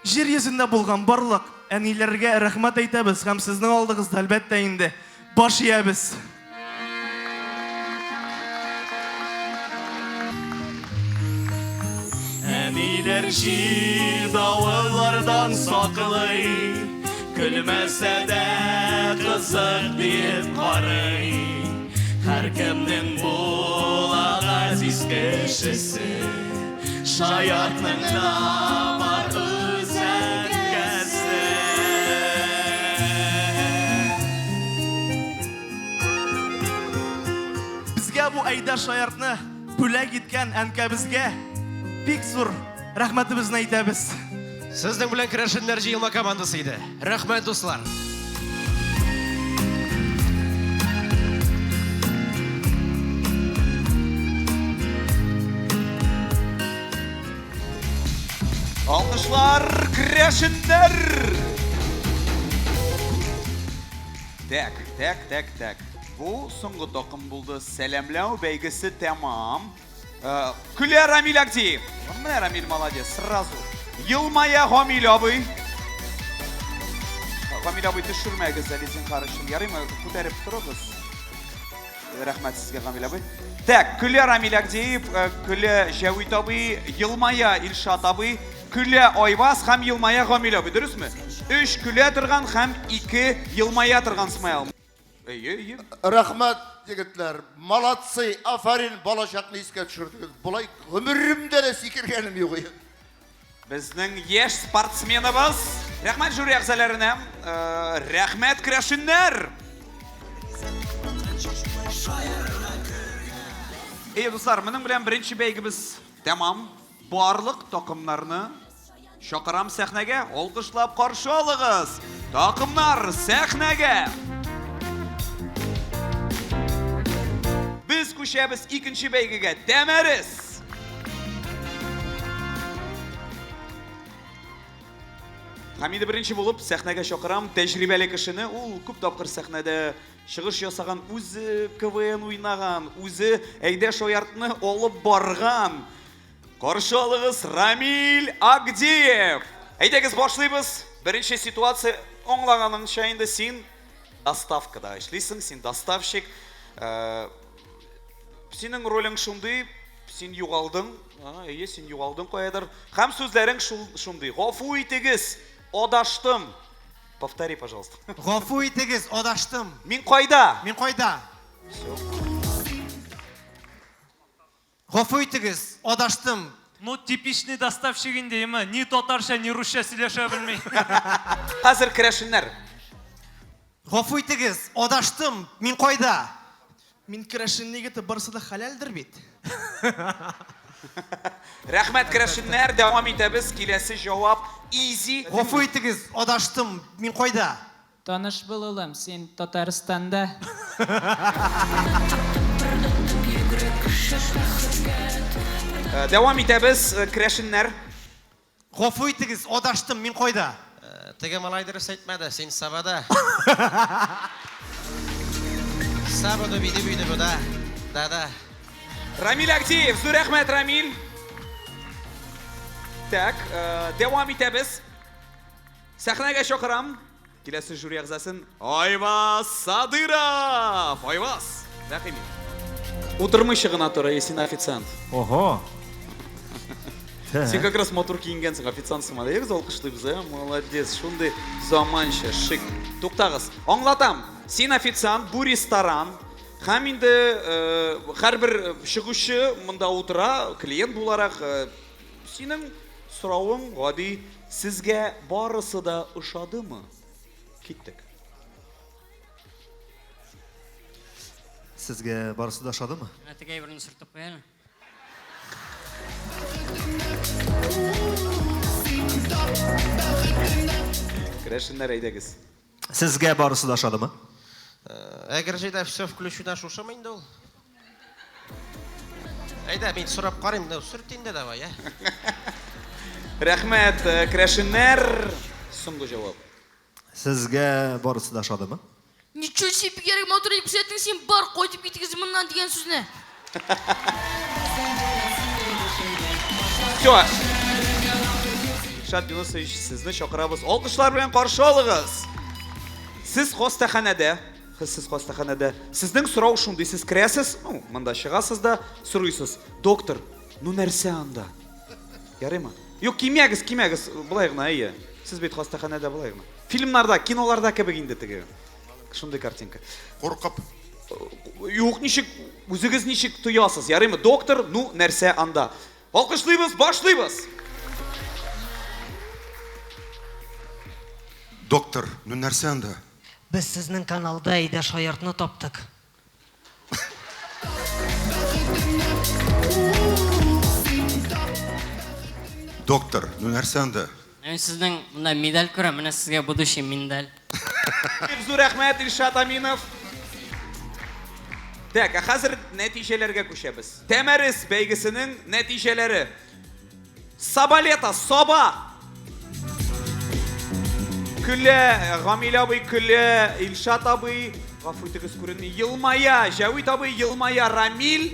Җир йөзендә булган барлык әниләргә рәхмәт әйтәбез һәм сезнең алдыгызда, әлбәттә инде, баш иябез. Әниләр җил давыллардан саклый, Көлмәсә дә кызык диеп карый. Һәркемнең була газиз кешесе, Шаяртның да бар үз әнкәсе. Безгә бу Әйдә шаяртны бүләк иткән әнкәбезгә бик зур рәхмәтебезне әйтәбез. Сезнең белән керәшеннәр җыелма командасы иде. Рәхмәт, дуслар! Алкышлар, керәшеннәр! Так, так, так, так. Бу соңгы такым булды. Сәламләү бәйгесе тәмам. Э, көлә Рамиль Агдиев. Менә Рамиль молодец, сразу. Елмая Гамил абый. Гамил абый төшермәгез әле зинһар өчен. Ярыймы, күтәреп торыгыз. Э, рәхмәт сезгә, Гамил абый. Так, көлә Рамиль Агдиев, э, көлә Җәвит абый, елмая Илшат абый, көлә Айваз һәм елмая Гамил абый. Дөресме? Өч көлә торган һәм ике елмая торган смайл. Әйе, әйе. Рәхмәт, егетләр. Молодцы, афәрин, балачакны искә төшердегез. Болай гомеремдә дә сикергәнем юк иде. Безнең яшь спортсменыбыз. Рәхмәт жюри әгъзаларына. Э, рәхмәт керәшеннәр. Әйе, дуслар, моның белән беренче бәйгебез тәмам. Барлык такымнарны Чакырам сәхнәгә, алкышлап каршы алыгыз. Такымнар сәхнәгә! Без күчәбез икенче бәйгегә. Тәмәрес! Хәмиде беренче булып сәхнәгә чакырам тәҗрибәле кешене. Ул күп тапкыр сәхнәдә чыгыш ясаган, үзе КВН уйнаган, үзе әйдә шаяртны алып барган. Каршы алыгыз Рамиль Агдиев. Әйдәгез башлыйбыз. Беренче ситуация аңлаганыңча инде син доставкада эшлисең, син доставщик. Э, синең ролең шундый, син югалдың, әйе, син югалдың каядыр. Һәм сүзләрең шундый. Гафу итегез, адаштым. Повтори, пожалуйста. Гафу итегез, адаштым. Мин кайда? Мин кайда? Все. Гафу итегез, адаштым. Ну, типичный доставщик инде, яме. Ни татарча, ни русча сөйләшә белми. Хәзер керәшеннәр. Гафу итегез, адаштым. Мин кайда? Мин керәшен егете, барысы да хәләлдер бит. Рәхмәт, керәшеннәр. Дәвам итәбез. Киләсе җавап изи. Гафу итегез, адаштым. Мин кайда? Таныш бул, улым, син Татарстанда. Э, дәвам итәбез, э, керәшеннәр. Гафу итегез, адаштым, мин кайда? Э, теге малай дөрес әйтмәде, син Сабада. Сабада биде биде буда. Да-да. Рамиль Актиев, зур рәхмәт, Рамиль. Так, дәвам итәбез. Сәхнәгә чакырам. Киләсе жюри әгъзасын Айваз Садыров. Айваз, рәхим ит. Утырмыйча гына тор, әйе, син официант. Ого. Син как раз матур киенгәнсең, официант сыман. Әйдәгез алкышлыйбыз, ә? Молодец, шундый заманча, шик. Туктагыз. Аңлатам. Син официант, бу ресторан. Һәм инде э, һәрбер чыгучы монда утыра, клиент буларак, э, Синең соравың гади, сезгә барысы да ошадымы? Киттек. Сезгә барысы да ошадымы? Менә теге әйберне сөртеп куй әле. Керәшеннәр, әйдәгез. Сезгә барысы да ошадымы? Әгерҗедә все включено шушымы инде ул? Әйдә, мин сорап карыйм, ну, сөрт инде давай, ә. Рәхмәт, керәшеннәр. Соңгы җавап. Сезгә барысы да ошадымы? Ничего себе, бигрәк матур итеп күрсәттең син, бар, кайтып китегез моннан дигән сүзне. Все. Илшат Юнысович, сезне чакырабыз. Алкышлар белән каршы алыгыз. Сез хастаханәдә, сез хастаханәдә. Сезнең сорау шундый, сез керәсез, ну, монда чыгасыз да сорыйсыз. Доктор, ну нәрсә анда? Ярыймы? Юк, кимәгез, кимәгез, болай гына, әйе. Сез бит хастаханәдә болай гына. Фильмнарда, киноларда кебек инде теге. Шундый картинка. Куркып. Юк, ничек, үзегез ничек тоясыз? Ярыймы? Доктор, ну, нәрсә анда? Алкышлыйбыз, башлыйбыз! Доктор, ну нәрсә анда? Без сезнең каналда әйдә шаяртны таптык. Доктор, ну нәрсә анда? Мин сезнең монда медаль күрәм, менә сезгә будущий миндаль. Бик зур рәхмәт, Илшат Аминов. Так, ә хәзер нәтиҗәләргә күчәбез. Тәмәрес бәйгесенең нәтиҗәләре. Сабалета, Саба! Көлә, Гамил абый көлә, Илшат абый, гафу итегез күренми, елмая, Җәвит абый елмая, Рамил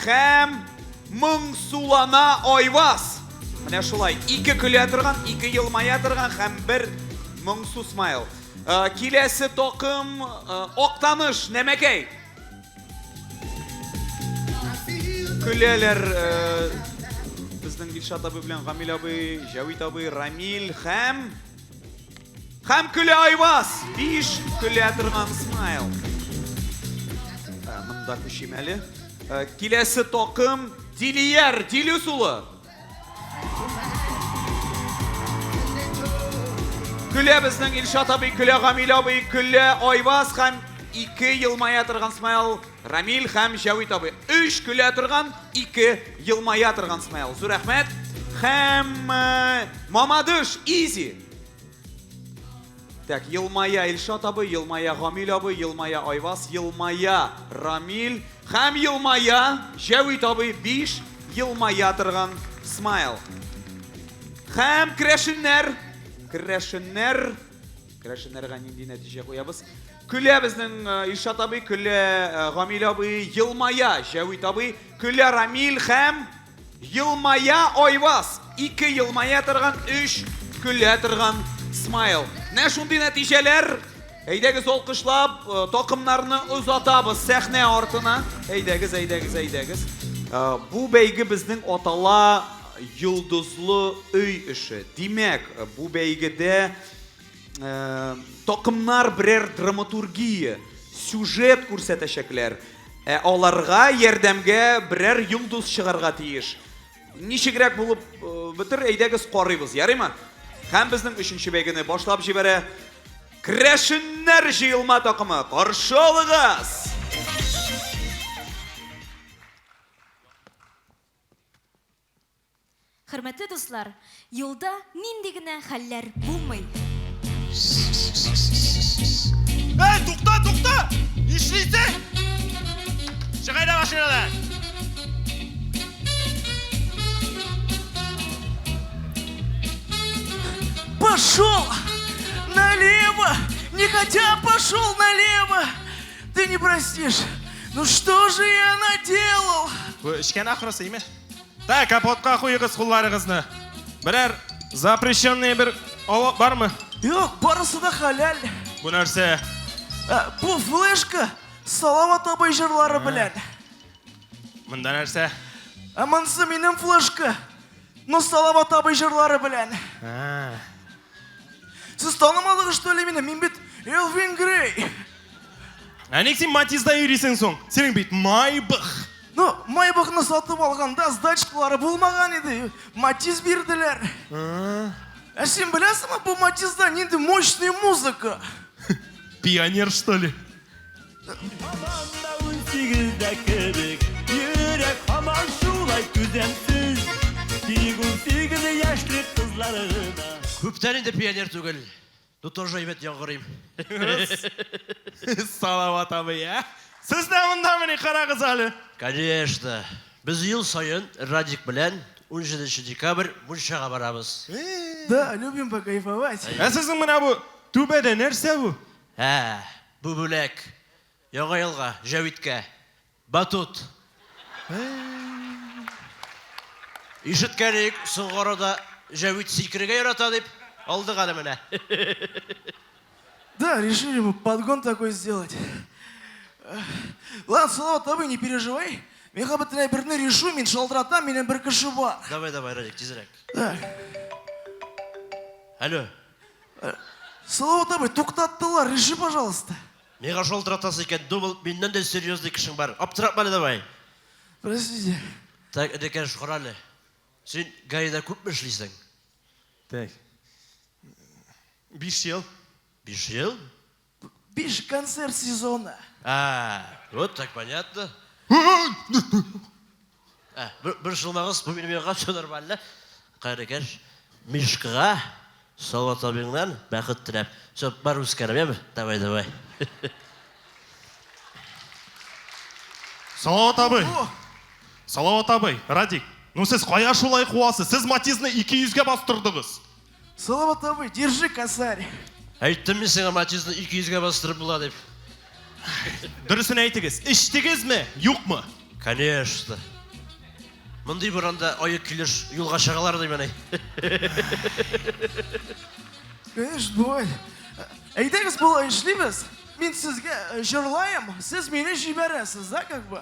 һәм моңсулана Айваз. Менә шулай, ике көлә торган, ике елмая торган һәм бер моңсу смайл. Э, киләсе такым э, Актаныш, Нәмәкәй. Көләләр э, безнең Илшат абый белән Гамил абый, Җәвит абый, Рамил һәм һәм көлә Айваз. Биш көлә торган смайл. Э, монда күчим әле. Э, киләсе такым Дилияр Дилюс улы. Көлә безнең Илшат абый, көлә Гамил абый, көлә Айваз һәм ике елмая торган смайл Рамил һәм Җәвит абый. Өч көлә торган, ике елмая торган смайл. Зур рәхмәт. Һәм э, Мамадыш, изи. Так, елмая Илшат абый, елмая Гамил абый, елмая Айваз, елмая Рамил һәм елмая Җәвит абый, 5 елмая торган смайл. Һәм керәшеннәр, керәшеннәр, керәшеннәргә нинди нәтиҗә куябыз? Көлә безнең э, Илшат абый, көлә э, Гамил абый, елмая Җәвит абый, көлә Рамил һәм Елмая Айваз, ике елмая торган, өч көлә торган смайл. Менә шундый нәтиҗәләр. Әйдәгез алкышлап, э, такымнарны озатабыз сәхнә артына. Әйдәгез, әйдәгез, әйдәгез. Э, бу бәйге безнең атала йолдызлы өй эше. Димәк, э, бу бәйгедә такымнар берәр драматургия, сюжет күрсәтәчәкләр. Ә аларга ярдәмгә берәр йолдыз чыгарга тиеш. Ничегрәк булып бетер, әйдәгез карыйбыз, ярыймы? Һәм безнең өченче бәйгене башлап җибәрә Керәшеннәр җыелма такымы. Каршы алыгыз! Хөрмәтле дуслар, юлда нинди генә хәлләр булмый. Эй, тукта, тукта! Нишлисең? Чык әйдә машинадан! Пошел налево! Не хотя пошел налево! Ты не простишь! Ну что же я наделал? Бу эчкән ахрысы, име? Так, капотка куегыз кулларыгызны. Берәр запрещенный бер ава бармы? Юк, барысы да хәләл. Бу нәрсә? Ә, бу флешка Салават абый җырлары белән. Монда нәрсә? Ә монысы минем флешка. Ну, Салават абый җырлары белән. Сез танымадыгыз, что ли, мине? Мин бит Элвин Грей. Ә ник син Матизда йөрисең соң? Синең бит Майбах. Ну, Майбахны сатып алганда сдачкалары булмаган иде. Матиз бирделәр. Ә син беләсеңме, бу Матизда нинди мощный музыка? Пионер, что ли? Унсигездә кебек, йөрәк һаман шулай түземсез. Тик 18 яшьлек кызлар гына. Күптән инде пионер түгел. Ну, тоже әйбәт яңгырыйм. Салават абый, ә? Сез дә мондамыни, карагыз әле. Конечно. Без ел саен Радик белән 17 декабрь мунчага барабыз. Да, любим покайфовать. Ә сезнең менә бу түбәдә нәрсә бу? Ә, бу бүләк. Яңа елга, Җәвиткә. Батут. Ишеткән идек, соңгы арада Җәвит сикерергә ярата дип, алдык әле менә. Да, решили мы подгон такой сделать. Ладно, Салават абый, не переживай. Мин хәзер бөтенләй берне решу, мин шалтыратам, минем бер кеше бар. Давай, давай, Радик, тизрәк. Так. Алло. Салават абый, туктаттылар, реши, пожалуйста. Миңа шалтыратасы икән, думал, миннән дә серьезный кешең бар. Аптыратма әле давай. Простите. Так, энекәш, кара әле. Син ГАИда күпме эшлисең? Так. 5 ел. 5 ел? Биш концерт сезоны. А, вот так понятно. Ә, борчылмагыз, бу минем янга все нормально. Кайрыкәш, Мишкага Салават абыеңнан бәхет теләп. Все, бар үскәрем, яме? Давай, давай. Салават абый. Салават абый, Радик, ну сез кая шулай куасыз? Сез Матизны 200гә бастырдыгыз. Салават абый, держи косарь. Әйттем мин сиңа Матизны 200гә бастырып була дип. Дөресен әйтегез, эчтегезме, юкмы? Конечно. Мондый буранда аек килеш юлга чыгалар димени. Конечно, бывает. Әйдәгез болай эшлибез. Мин сезгә җырлаем, сез мине җибәрәсез, да, как бы?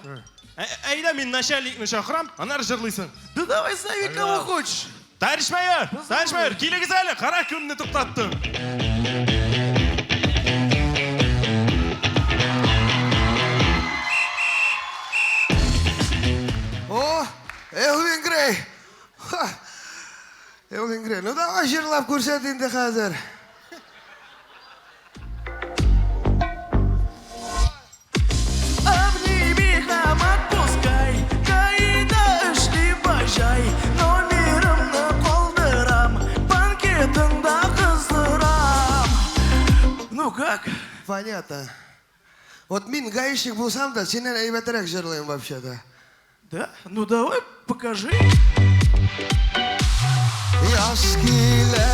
Әйдә мин начальникны чакырам, аннары җырлыйсың. Да давай зови кого хочешь. Товарищ майор, товарищ майор, килегез әле, кара кемне туктаттым. О, Элвин Грей. Ха. Элвин Грей. Ну давай җырлап күрсәт инде хәзер. Обними һәм отпускай, Кайда эшли баҗай, Номерымны калдырам, Банкетыңда кыздырам. Ну как? Понятно. Вот мин гаишник булсам да, синнән әйбәтрәк җырлыйм вообще-то. Да? Ну давай, покажи. Яз килә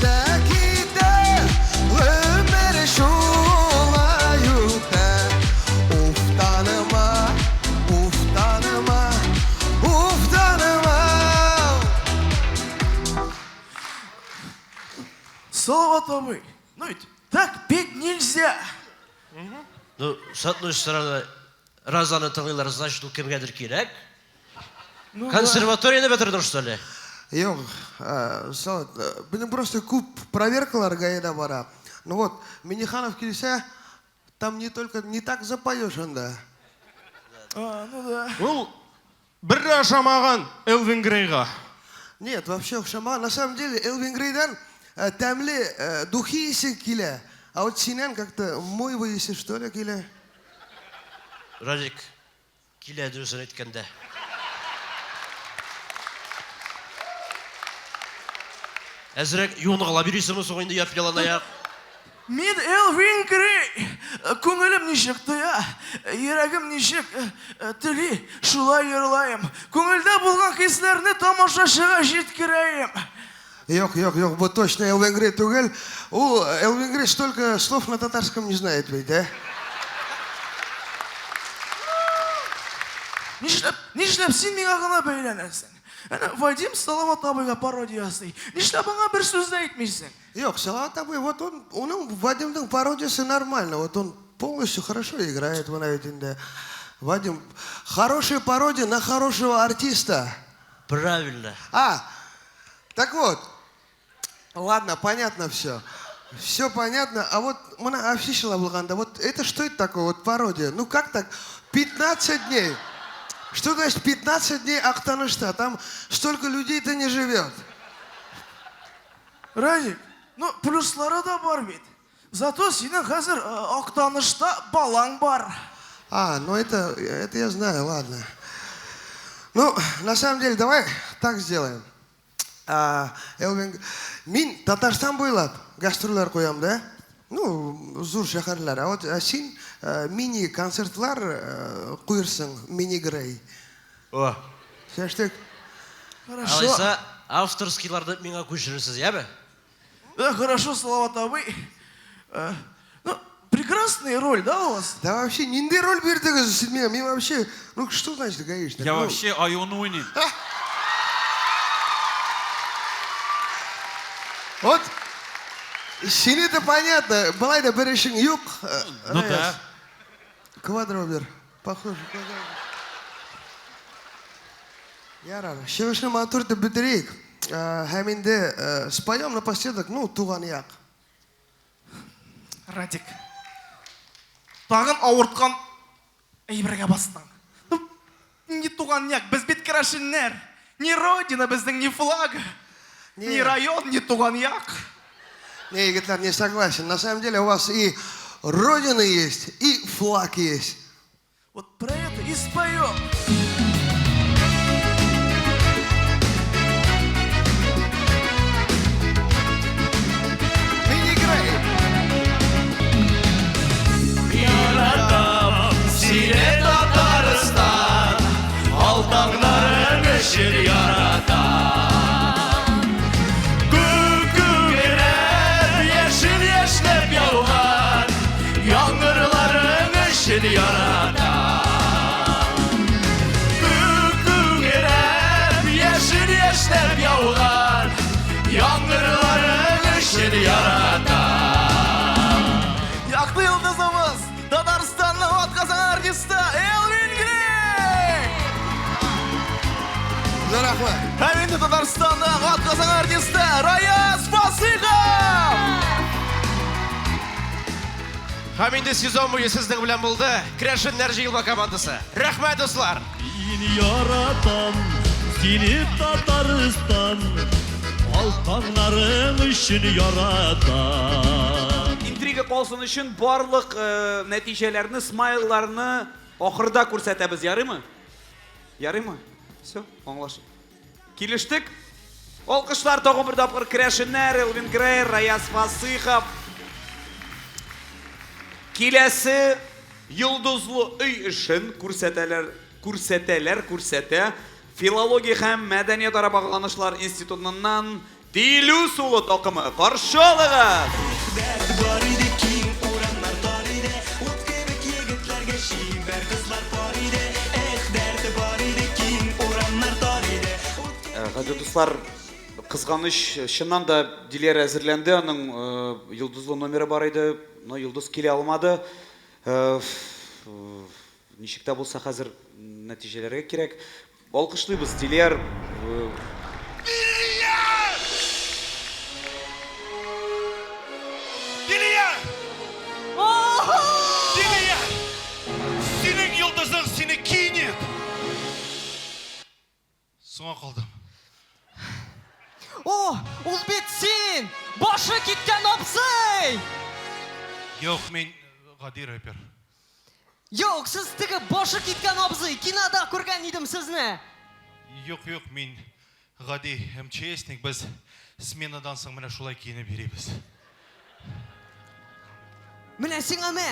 дә китә, гомер шулай үтә. Уфтаныма, уфтаныма, уфтаныма. Салават абый, ну ведь так петь нельзя. Ну, с одной стороны, раз аны тыңлыйлар, значит, ул кемгәдер кирәк. Ну Консерваторияне бетердең, что ли? Юк, Салават, безнең просто күп проверкалар ГАИда бара. Ну вот, Минниханов килсә, там не только не так запоешь анда. А, ну да. Ул бер дә ошамаган Элвин Грейга. Нет, вообще охшамаган. На самом деле, Элвин Грейдан тәмле духи исе килә. А вот синнән как-то мойва исе, что ли, килә. Радик, килә дөресен әйткәндә. Әзрәк юынгалап йөрисеңме соң инде яп яланаяк? Мин Элвин Грей. Күңелем ничек тоя, йөрәгем ничек тели, шулай йырлаем. Күңелдә булган хисләрне тамашачыга җиткерәем. Юк, юк, юк, бу точно Элвин Грей түгел. Ул Элвин Грей столько слов на татарском не знает ведь, да? Нишләп, нишләп син миңа гына бәйләнәсең? Әнә Вадим Салават абыйга пародия ясый. Нишләп аңа бер сүз дә әйтмисең? Юк, Салават абый, вот он, уның Вадимның пародиясе нормально, вот он полностью хорошо играет, менә бит инде. Вадим, хорошая пародия на хорошего артиста. Правильно. А, так вот, ладно, понятно все. Все понятно, а вот менә афишала булганда, вот это что это такое, вот пародия? Ну как так? 15 дней. Что значит 15 дней Актанышта? Там столько людей-то не живет. Радик, ну плюслары да бар бит. Зато синең хәзер Актанышта балаң бар. А, ну это я знаю, ладно. Ну, на самом деле, давай так сделаем. Элвин, мин Татарстан буйлап гастрольләр куям да. Ну, зур шәһәрләр. А вот ә син мини-концертлар куерсың, мини-грей. О. Сөйләштек. Хорошо. Алайса, авторскийларны миңа күчерерсез, яме? Да, хорошо, Салават абый. Ну, прекрасная роль, да, у вас? Да вообще, нинди роль бирдегез сез миңа? Мин вообще, ну что значит гаишник? Я Ну, вообще аюны уйныйм. Вот, сине-то понятно, болай да бер эшең юк. Ну Раяз. да. Квадробер, похоже, квадробер. Ярар, чыгышны матур итеп бетерик. Һәм инде споем напоследок, ну, туган як. Радик. Тагын авырткан әйбергә бастың. Ну, не туган як, без бит керәшеннәр. Ни родина безнең, ни флаг, ни район, ни туган як. Не, егетләр, не согласен. На самом деле у вас и родина есть, и флаг есть. Вот про это и споем. Яратам сине Татарстан, ал таңнарың өчен яратам. Күк күгереп, яшел яшьнәп яуган яңгырларың өчен яратам. Күк күгереп, яшел яшьнәп яуган яңгырларың өчен яратам. Якты йолдызыбыз, Татарстанның атказанган артисты Элвин Грей! Рәхмәт. Һәм инде Татарстанның атказанган артисты Раяз Фасыйхов! Һәм инде сезон буе сезнең белән булды Керәшеннәр җыелма командасы. Рәхмәт, дуслар! Мин яратам сине Татарстан, ал таңнарың өчен яратам. Интрига калсын өчен барлык нәтиҗәләрне, смайлларны ахырда күрсәтәбез, ярыймы? Ярыймы? Все, аңлашып. Килештек? Алкышлар тагын бер тапкыр керәшеннәр, Элвин Грей, Раяз Фасыйхов. Киләсе йолдызлы өй эшен күрсәтәләр, күрсәтәләр, күрсәтә Филология һәм мәдәниятара багланышлар институтыннан Дилүс улы такымы. Каршы алыгыз! Дәрт бар иде, киң урамнар тар иде, ут кебек егетләргә чибәр кызлар пар иде. Эх, дәрт бар иде, киң урамнар тар иде. Гади дуслар, кызганыч, чыннан да Диләр әзерләнде, аның йолдызлы номеры бар иде, но йолдыз килә алмады. Ничек тә булса хәзер нәтиҗәләргә кирәк. Алкышлыйбыз, Диләр. Дилия! Дилия! Синең йолдызың сине кинет! Соңа калдым. О, ул бит син! Башы киткән абзый! Юк, мин гади рэпер. Юк, сез теге башы киткән абзый, кинода күргән идем сезне. Юк, юк, мин гади МЧСник, без сменадан соң менә шулай киенеп йөрибез. Менә сиңа мә.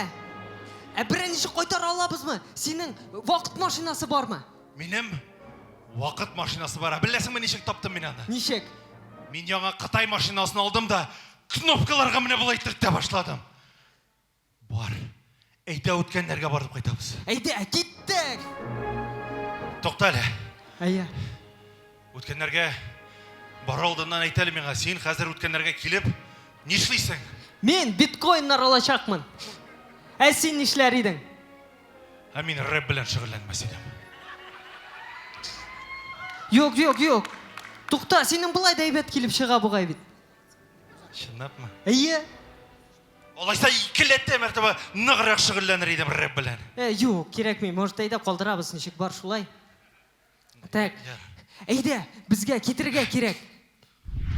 Ә берәр ничек кайтара алабызмы? Синең вакыт машинасы бармы? Минем вакыт машинасы бар. Ә беләсеңме, ничек таптым мин аны? Ничек? Мин яңа Кытай машинасын алдым да, кнопкаларга менә болай төртә башладым. Бар. Әйдә үткәннәргә барып кайтабыз. Әйдә, киттек! Тукта әле. Әйе. Үткәннәргә барыр алдыннан әйт әле миңа, син хәзер үткәннәргә килеп нишлисең? Мин биткоиннар алачакмын. Ә син нишләр идең? Ә мин рэп белән шөгыльләнмәс идем. Юк, юк, юк. Тукта, синең болай да әйбәт килеп чыга бугай бит. Чынлапмы? Әйе. Алайса икеләтә мәртәбә ныграк шөгыльләнер идем рэп белән. Э, юк, кирәкми. Может, әйдә калдырабыз, ничек бар шулай. Так. Әйдә, безгә китергә кирәк.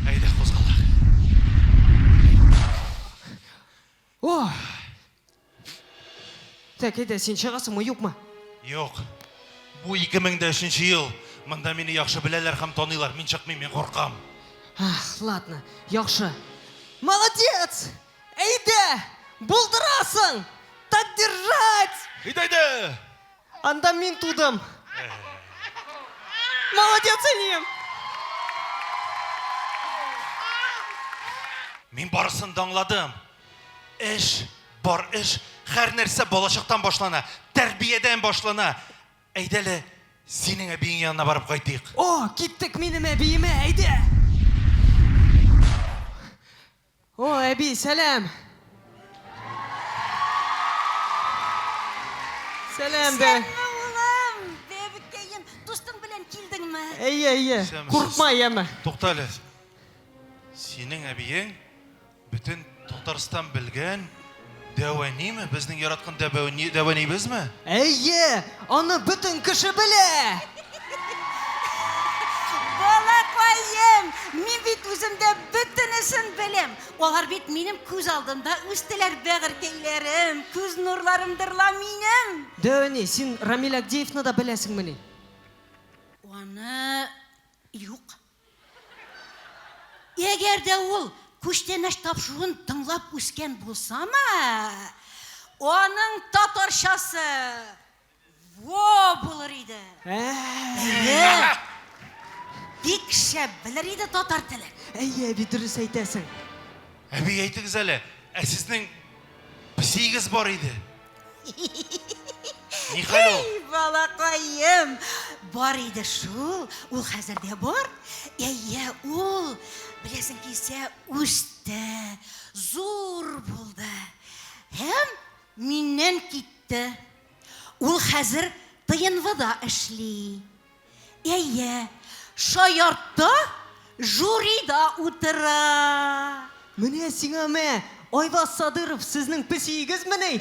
Әйдә, кузгалыйк. О! Так, әйдә, син чыгасыңмы, юкмы? Юк. Бу 2003 ел. Монда мине яхшы беләләр һәм таныйлар. Мин чыкмыйм, мин куркам. Ах, ладно, яхшы. Молодец! Әйдә! Булдырасың! Так держать! Әйдә, әйдә! Анда мин тудым. Молодец, әнием! Мин барысын да аңладым. Эш, бар эш, һәр нәрсә балачактан башлана, тәрбиядән башлана. Әйдә әле, синең әбиең янына барып кайтыйк. О, киттек минем әбиемә, әйдә! О, әби, сәлам! Сәлам дә. Исәнме, улым? Бәбекәем, дустың белән килдеңме? Әйе, әйе. Исәнмесез. Куркма, яме. Тукта әле. Синең әбиең бөтен Татарстан белгән дәү әниме? Безнең яраткан дәү әнибезме? Әйе, аны бөтен кеше белә. Балакаем, мин бит үзем дә бөтенесен беләм. Алар бит минем күз алдымда үстеләр, бәгырькәйләрем, күз нурларымдыр ла минем. Дәү әни, син Рамил Агдеевны да беләсеңмени? Аны юк. Әгәр дә ул күчтәнәч тапшыруын тыңлап үскән булсамы, аның татарчасы во булыр иде. Әйе. Бик шәп белер иде татар телен. Әйе, әби, дөрес әйтәсең. Әби, әйтегез әле, ә сезнең песиегез бар иде. Нихәл ул? Әй, балакаем, бар иде шул, ул хәзер дә бар. Әйе, ул, беләсең килсә, үсте, зур булды. Һәм миннән китте. Ул хәзер ТНВда эшли. Әйе, шаяртты, жюрида утыра. Менә сиңа мә, Айваз Садыров сезнең песиегезмени?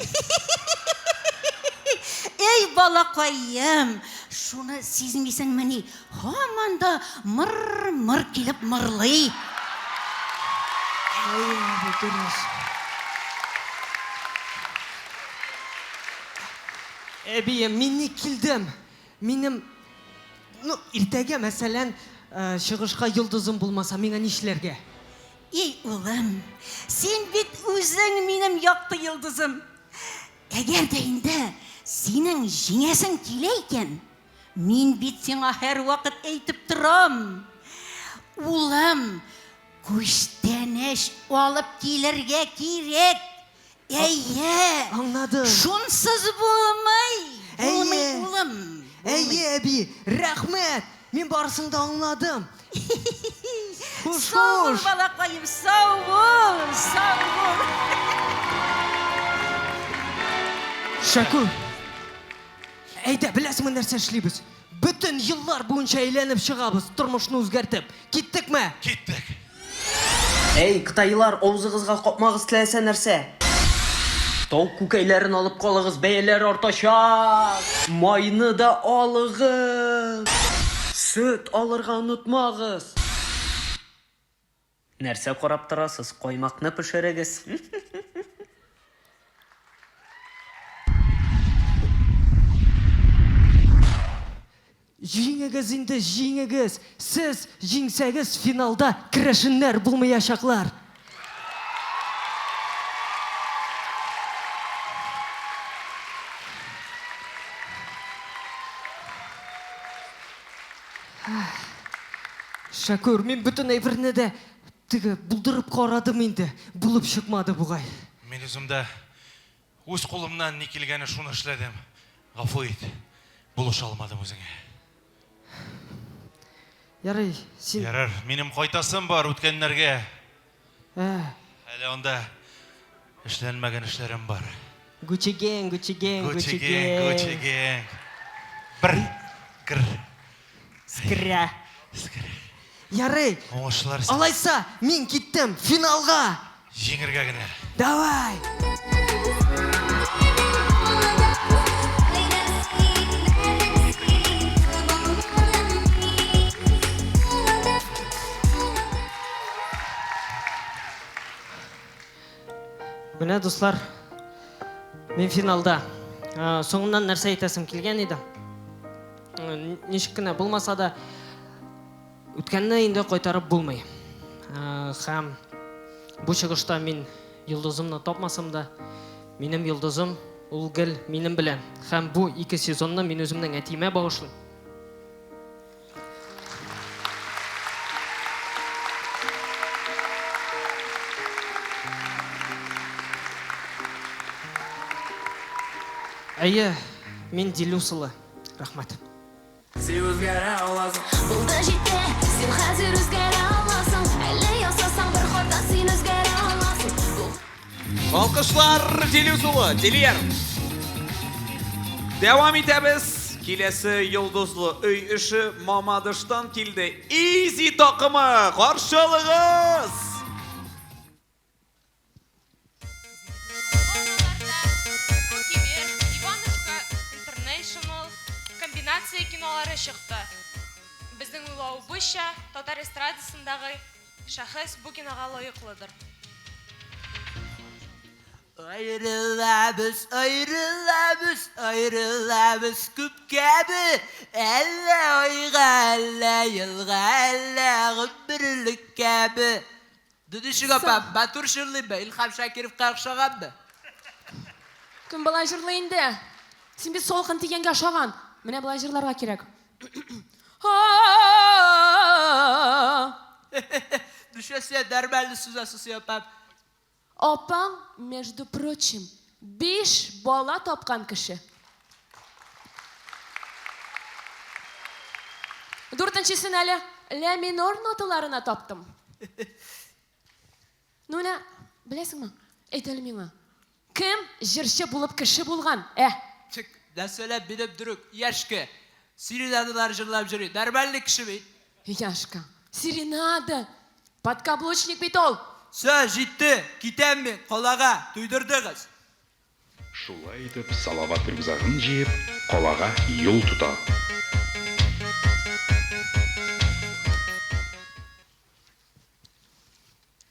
Әй, балакаем, шуны сизмисеңмени? Һаман да мыр-мыр килеп мырлый. Әйе, әби, дөрес. Әбием, мин ник килдем? Минем, ну, иртәгә, мәсәлән, э, чыгышка йолдызым булмаса, миңа нишләргә? Эй, улым, син бит үзең минем якты йолдызым. Әгәр дә инде синең җиңәсең килә икән, мин бит сиңа һәрвакыт әйтеп торам. Улым, күчтәнәч алып килергә кирәк. Әйе. Аңладым. Шунсыз булмый. Булмый, Әйе. улым. Әйе, әби, рәхмәт. Мин барысын да аңладым. Хуш, Сау бул, хуш. балакаем, сау бул, сау бул. Шәкүр, әйдә, беләсеңме нәрсә эшлибез? Бөтен еллар буенча әйләнеп чыгабыз, тормышны үзгәртеп. Киттекме? Киттек. Әй, кытайлар, авызыгызга капмагыз теләсә нәрсә. Тау күкәйләрен алып калыгыз, бәяләр артачак. Майны да алыгыз. Сөт алырга онытмагыз. Нәрсә карап торасыз, каймакны пешерегез. Җиңегез инде, җиңегез! Сез җиңсәгез, финалда керәшеннәр булмаячаклар! Шәкүр, мин бөтен әйберне дә теге булдырып карадым инде, булып чыкмады бугай. Мин үзем дә Үз кулымнан ни килгәне шуны эшләдем. Гафу ит, булыша алмадым үзеңә. Ярый, син... Ярар, минем кайтасым бар үткәннәргә. Ә. Әле анда эшләнмәгән эшләрем бар. Гуччи гэнг, Гуччи гэнг, Гуччи гэнг, Гуччи гэнг. Бер, кер. Скря. Ярый. Уңышлар сиңа. Алайса, мин киттем финалга. Җиңергә генә. Давай. Менә, дуслар, мин финалда. Э, соңыннан нәрсә әйтәсем килгән иде. Э, ничек кенә булмаса да, Үткәнне инде кайтарып булмый. Һәм бу чыгышта мин йолдызымны тапмасам да, минем йолдызым ул гел минем белән. Һәм бу ике сезонны мин үземнең әтиемә багышлыйм. Әйе, мин Дилюсылы. Рәхмәт. Син үзгәрә аласың. Булды җитте, син хәзер үзгәрә аласың. Әле ясасаң бер хата, син үзгәрә аласың. Алкышлар Дилүс улы, Дилияр. Дәвам итәбез. Киләсе йолдызлы өй эше Мамадыштан килде. Изи такымы, каршы алыгыз! Кибер, Иванушка, International, Комбинация кинолары чыкты. Безнең уйлавыбызча, татар эстрадасындагы шәхес бу кинога лаеклыдыр. Аерылабыз, аерылабыз, аерылабыз күпкәме? Әллә айга, әллә елга, әллә гомерлеккәме? Дөнишек апа, матур җырлыйммы? Илһам Шакировка охшаганмы? Кем болай җырлый инде? Син бит салкын тигәнгә ошаган. Менә болай җырларга кирәк. Ничәсә нормально сузасыз, апам. Апаң, между прочим, биш бала тапкан кеше. Дүртенчесен әле ля минор ноталарына таптым. Ну менә, беләсеңме, әйт әле миңа, кем җырчы булып кеше булган, ә? Тик, мәсәлән, минем друг Яшка серенадалар җырлап йөри, нормальный кеше бит. Яшка, серенада! Подкаблучник бит ул! Всё, җитте, китәм мин калага, туйдырдыгыз. Шулай итеп, Салават рюкзагын җыеп, калага юл тота.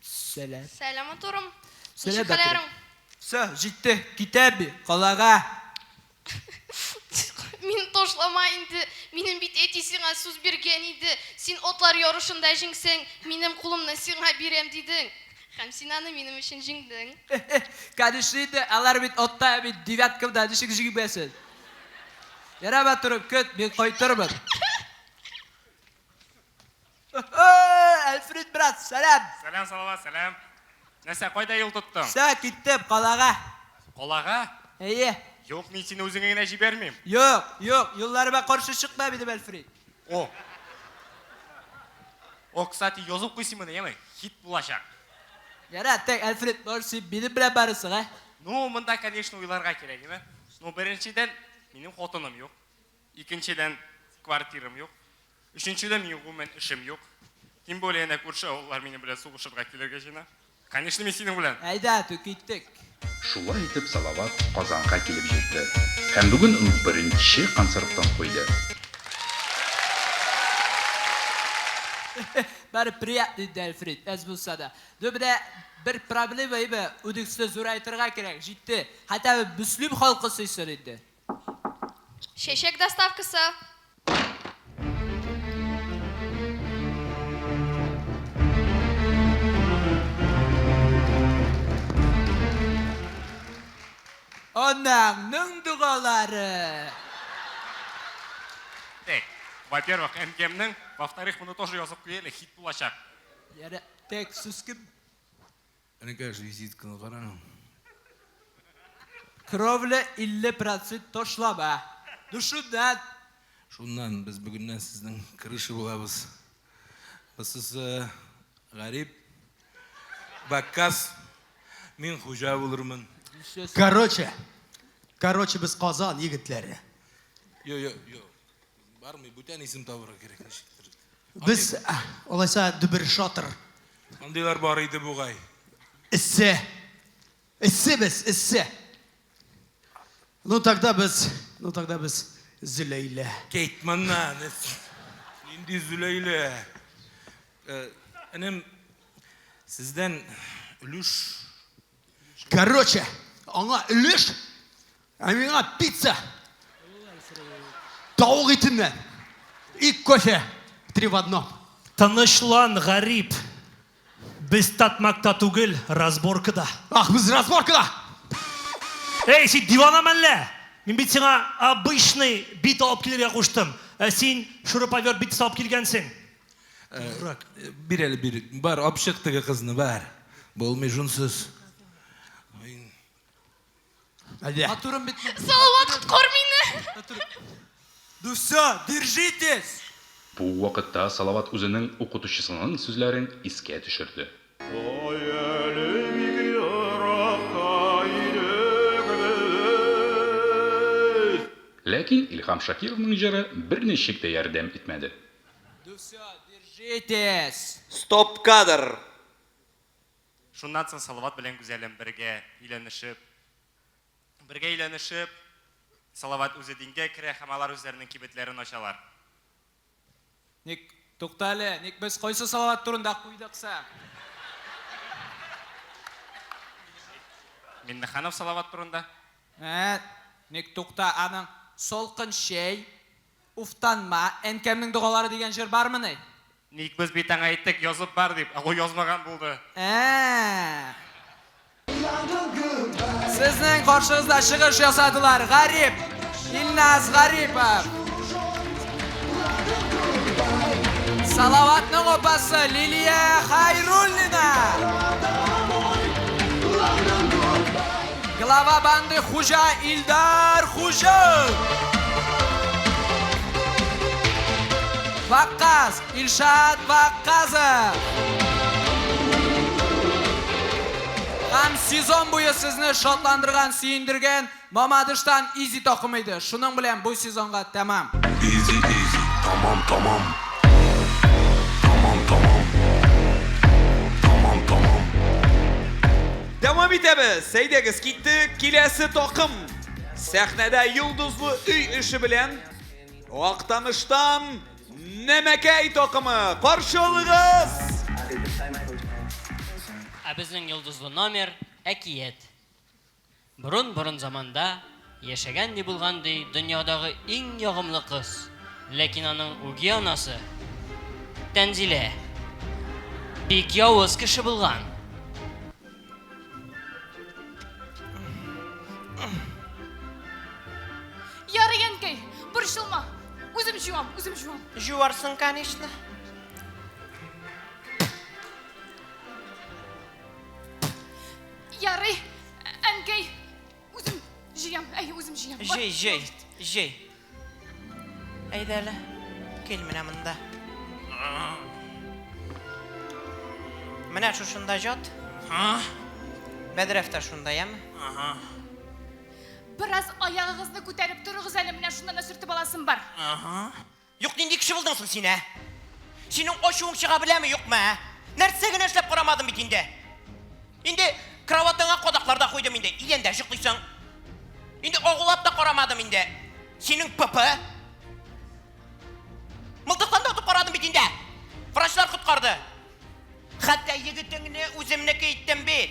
Сәлам. Сәлам, матурым. Сәлам, Ничек хәлләрең? Всё, җитте, китәм мин калага. Мине ташлама инде. Минем бит әти сиңа сүз биргән иде. Син атлар ярышында җиңсәң, минем кулымны сиңа бирәм дидең. Һәм син аны минем өчен җиңдең. Конечно инде, алар бит атта, мин девяткамда ничек җиңмәсен. Ярама торып көт, мин кайтырмын. Альфред брат, сәлам. Сәлам, Салават, сәлам. Нәрсә, кайда юл тоттың? Всё, киттем, калага. Калага? Әйе. Юк, мин сине үзеңә генә җибәрмим. Юк, юк, юлларыма каршы чыкма минем, Альфред. О. О, кстати, язып куй син моны, яме, хит булачак. Ярар, так, Альфред, может, син минем белән барасың, ә? Ну, монда, конечно, уйларга кирәк, яме. Ну, беренчедән, минем хатыным юк. Икенчедән, квартирам юк. Өченчедән, минем гомумән эшем юк. Тем более, әнә күрше авыллар минем белән сугышырга килергә җыена. Конечно, мин синең белән. Әйдә, ту киттек. Шулай итеп Салават Казанга килеп җитте һәм бүген ул беренче концертын куйды. Бары приятно инде, Альфред, әз булса да. Ну, менә бер проблема име, үзеңне зурайтырга кирәк, җитте. Хотя бы Мөслим халкы сөйсен инде. Чәчәк доставкасы. Анаңның догалары. Так, во-первых, әнкәмнең, во-вторых, моны тоже язып куй әле, хит булачак. Ярар, так, сүз кем? Энекәш, визитканы кара. Кровля 50 процент ташлама. Ну шуннан. Шуннан без бүгеннән сезнең крыша булабыз. Бысысы Гарип, Баккас, мин хуҗа булырмын. Короче, короче, без Казан егетләре. Йо, йо, йо. Бармый, бүтән исем табырга кирәк ничектер. Без, алайса, дөбер шатыр. Андыйлар бар иде бугай. Эссе. Эссе без, эссе. Ну тогда без, ну тогда без Зөләйлә. Кит моннан. Нинди Зөләйлә? Э, энем, сездән өлеш. Короче, аңа өлеш, ә миңа пицца. Тавык итеннән. И кофе. Три в одном. Тынычлан, гарип. Без татмакта түгел, разборкада. Ах, без разборкада! Эй, син дивана мәллә? Мин бит сиңа обычный бит алып килергә куштым. Ә син шуруповерт бит алып килгәнсең. Дурак. Бир әле, бир. Бар, алып чык теге кызны, бар. Булмый шунсыз. Матурым бит. Салават, коткар мине! Ну все, держитесь! Бу вакытта Салават үзенең укытучысының сүзләрен искә төшерде. Ләкин Илһам Шакировның җыры берничек тә ярдәм итмәде. Держитесь! Стоп кадр! Шуннан соң Салават белән Гүзәлем бергә өйләнешеп, бергә өйләнешеп, Салават үзе дингә керә һәм алар үзләренең кибетләрен ачалар. Ник, тукта әле, ник без кайсы Салават турында куйдык соң? Миннеханов Салават турында. Ә, ник тукта, аның Салкын чәй, Уфтанма, әнкәмнең догалары дигән җыр бармыни? Ник без бит аңа әйттек, язып бар дип, ә ул язмаган булды. Ә. Сезнең каршыгызда чыгыш ясадылар Гарип, Илназ Гарипов. Салаватның апасы Лилия Хайруллина. Глава банды Хуҗа Илдар Хуҗа. Вакказ Илшат Вакказов. Һәм сезон буе сезне шатландырган, сөендергән Мамадыштан Изи такымы иде. Шуның белән бу сезонга тәмам. Изи, изи, тамам, тамам. Тамам, тамам. Тамам, тамам. Дәвам итәбез. Әйдәгез, киттек. Киләсе такым. Сәхнәдә йолдызлы өй эше белән Актаныштан Нәмәкәй такымы. Каршы алыгыз! Ә безнең йолдызлы номер әкият. Борын-борын заманда яшәгән ди булган ди дөньядагы иң ягымлы кыз. Ләкин аның үги анасы, Тәнзилә, бик явыз кеше булган. Ярый, әнкәй, борчылма. Үзем җуам, үзем җуам. Җуарсың, конечно. Ярый, әнкәй, үзем җыям, әй, үзем җыям. Җый, җый, җый. Әйдә әле, кил менә монда. Менә шушында җат. Бәдрәф тә шунда, яме? Ага. Бераз аягыгызны күтәреп торыгыз әле, менә шуннан да сөртеп аласым бар. Ага. Юк, нинди кеше булдың соң син, ә? Синең ачуың чыга беләме, юкмы, ә? Нәрсә генә эшләп карамадым бит инде. Инде кроватыңа кадаклар да куйдым инде, идәндә йоклыйсың. Инде агулап та карамадым инде. Синең ПП. Мылтыктан да атып карадым бит инде. Врачлар коткарды. Хәтта егетеңне үземнеке иттем бит.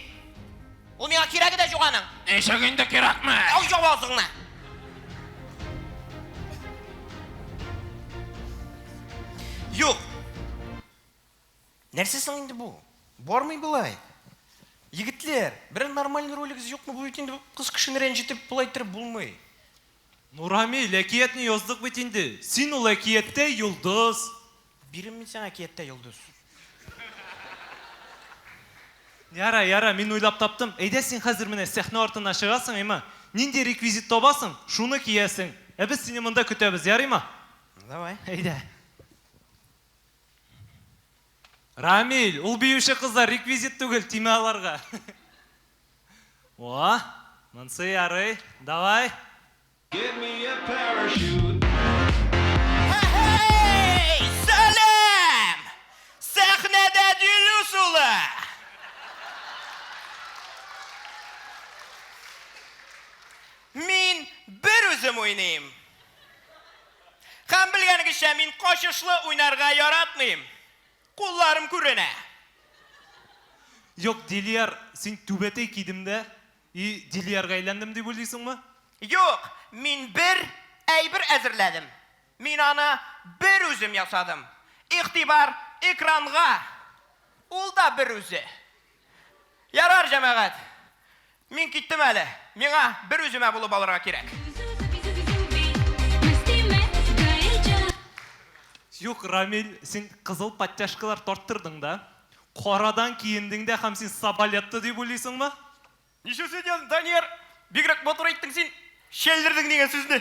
Ул миңа кирәге дә юк аның. Ничек инде кирәкме? Ау, яу авызыңны. Юк. Нәрсә соң инде бу? Бармый болай. Егетләр, берәр нормальный ролегез юкмы? Бу бит инде кыз кешене рәнҗетеп болай иттереп булмый. Ну, Рамил, әкиятне яздык бит инде. Син ул әкияттә йолдыз. Бирим мин сиңа әкияттә йолдыз. Яра, яра, мин уйлап таптым. Әйдә син хәзер менә сәхнә артына чыгасың, әйме? Нинди реквизит табасың, шуны киясең. Ә без сине монда көтәбез, ярыймы? Давай. Әйдә. Рамил, ул биюче кызлар реквизит түгел, тимә аларга. О, монсы ярый. Давай. Give me a parachute. Эй, сәлам! Сәхнәдә Дилүс улы! Мин бер үзем уйныйм. Һәм белгәнегезчә, мин качышлы уйнарга яратмыйм. Кулларым күренә. Юк, Дилияр, син түбәтәй кидем дә, и Дилиярга әйләндем дип уйлыйсыңмы? Юк, мин бер әйбер әзерләдем. Мин аны бер үзем ясадым. Игътибар экранга! Ул да бер үзе. Ярар, җәмәгать. Мин киттем әле. Миңа бер үземә булып алырга кирәк. Юк, Рамил, син кызыл подтяжкалар тарттырдың да, карадан киендең дә һәм син Сабалетто дип уйлыйсыңмы? Ничего себе, Данияр, бигрәк матур әйттең син. Чәлдердең дигән сүзне.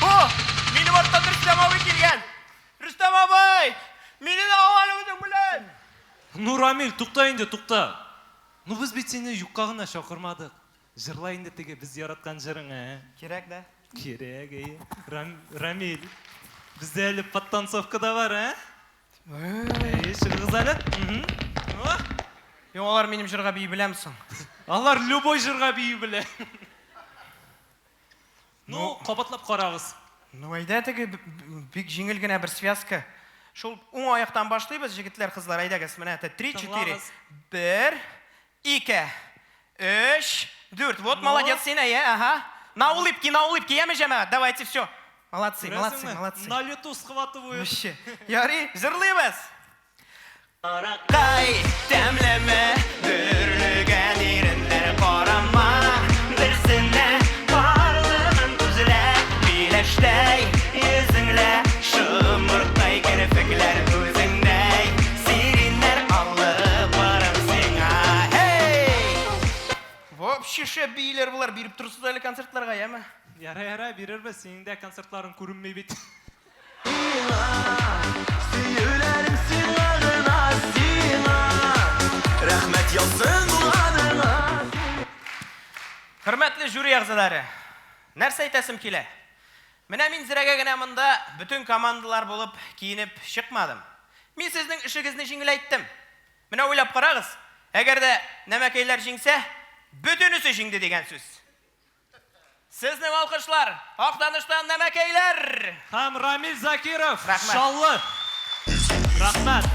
О, минем арттан Рөстәм абый килгән. Рөстәм абый, мине дә ал әле үзең белән. Ну, Рамил, тукта инде, тукта. Ну, без бит сине юкка гына чакырмадык. Җырла инде теге без яраткан җырың, ә? Кирәк, да? Кирәк, әйе. Рам, Рамил, бездә әле подтанцовка да бар, ә? Әйе, чыгыгыз әле. Юк, алар минем җырга бии беләме соң? Алар любой җырга бии белә. Ну, кабатлап карагыз. Ну, әйдә теге бик җиңел генә бер связка. Шул уң аяктан башлыйбыз, җегетләр, кызлар, әйдәгез, менә три, четыре. Бер, ике, өч, дүрт. Вот, молодец син, әйе, ага. На улыбки, на улыбки, яме, җәмәгать, давайте, все. Молодцы, молодцы, молодцы. На лету схватывают. Вообще. Ярый, җырлыйбыз. Аракай тәмлеме бөрлегән иреннәр карама берсенә барлыгын күзлә миләштәй йөзеңлә шомырттай керфекләр күзеңдәй сириннәр алып барам сиңа һей Вообще шәп бииләр болар биреп торсыз әле концертларга яме. Ярай, ярай, бирербез, синең дә концертларың күренми бит. Сөюләрем сиңа гына, сиңа Рәхмәт яусын булганыңа. Хөрмәтле жюри әгъзалары, нәрсә әйтәсем килә? Менә мин зрәгә генә монда бөтен командалар булып киенеп чыкмадым. Мин сезнең эшегезне җиңеләйттем. Менә уйлап карагыз, әгәр дә нәмәкәйләр җиңсә, бөтенесе җиңде дигән сүз. Сезнең алкышлар, Актаныштан нәмәкәйләр! Һәм Рамил Закиров, Рәхмәт. Чаллы. Рәхмәт.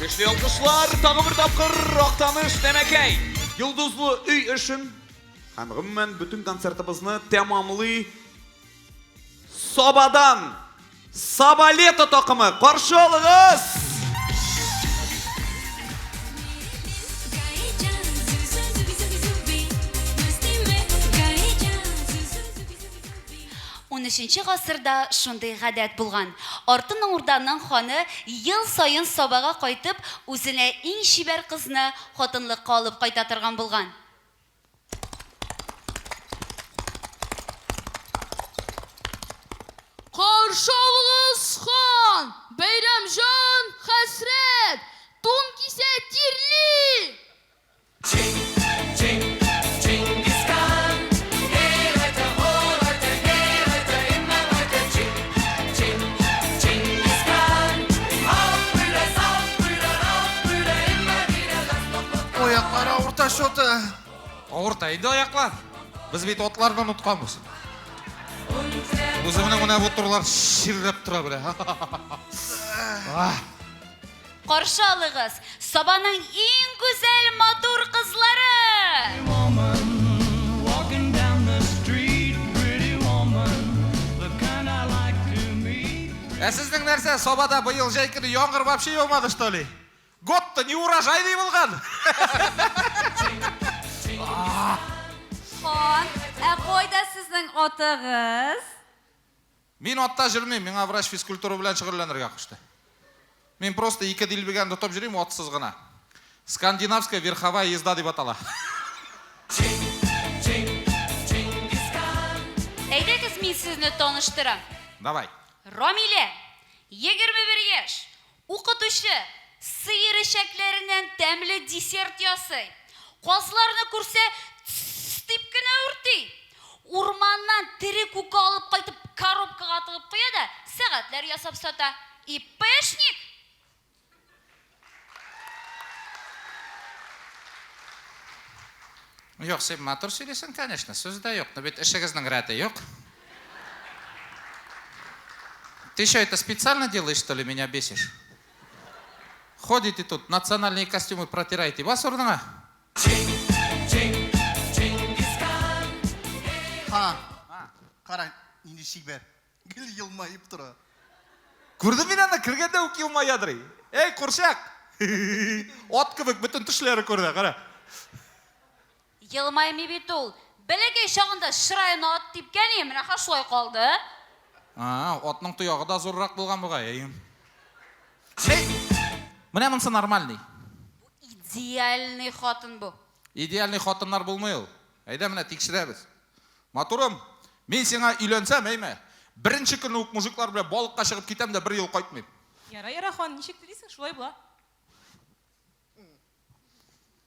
Көчле алкышлар, тагы бер тапкыр Актаныш Нәмәкәй. Йолдызлы өй эшен һәм гомумән бөтен концертыбызны тәмамлый Сабадан Сабалета такымы каршы алыгыз! Унөченче гасырда шундый гадәт булган, Алтын Урданың ханы ел саен Сабага кайтып, үзенә иң чибәр кызны хатынлыкка алып кайта торган булган. Каршы алыгыз, хан! Бәйрәмҗан хәсрәт! Тун кисә, тирли! Аяклар авырта что-то. Авырта инде аяклар. Без бит атларны онытканбыз. Үземнең менә бу турлар чирләп тора белә. Каршы алыгыз, Сабаның иң гүзәл матур кызлары! Ә сезнең нәрсә, Сабада быел җәй көне яңгыр вообще яумады, что ли? Год-то не урожайный булган. Хан, ә кайда сезнең атыгыз? Мин атта җөрмим, миңа врач физкультура белән шөгыльләнергә кушты. Мин просто ике дилбегәне тотып җөрим, атсыз гына. Скандинавская верховая езда дип атала. Әйдәгез, мин сезне таныштырам. Давай. Рамилә, 21 яшь, Укытучы сыер эчәкләреннән тәмле десерт ясый. Казларны күрсә, тсс дип кенә үрти. Урманнан тере күке алып кайтып, коробкага тыгып куя да, сәгатьләр ясап сата. ИПшник! Юк, син матур сөйлисең, конечно, сүз дә юк, но бит эшегезнең рәте юк. Ты что, это специально делаешь, что ли, меня бесишь? Ходите тут, национальные костюмы протираете. Бас урыныңа. Хан, Кара, нинди чибәр. Гел елмаеп тора. Күрдем мин аны, кергәндә үк елмаядыр. Әй, курчак! Ат кебек бөтен тешләре күренә, кара. Елмаймый бит ул. Бәләкәй чагында чыраена ат типкән и, менә хәзер шулай калды. А, атның тоягы да зуррак булган бугай, әйе. Әй! Менә монысы нормальный. Идеальный хатын бу. Идеальный хатыннар булмый ул. Әйдә менә тикшерәбез. Матурым, мин сиңа өйләнсәм, әйме, беренче көнне үк мужиклар белән балыкка чыгып китәм дә бер ел кайтмыйм. Яра, яра, хан, ничек телисең, шулай була.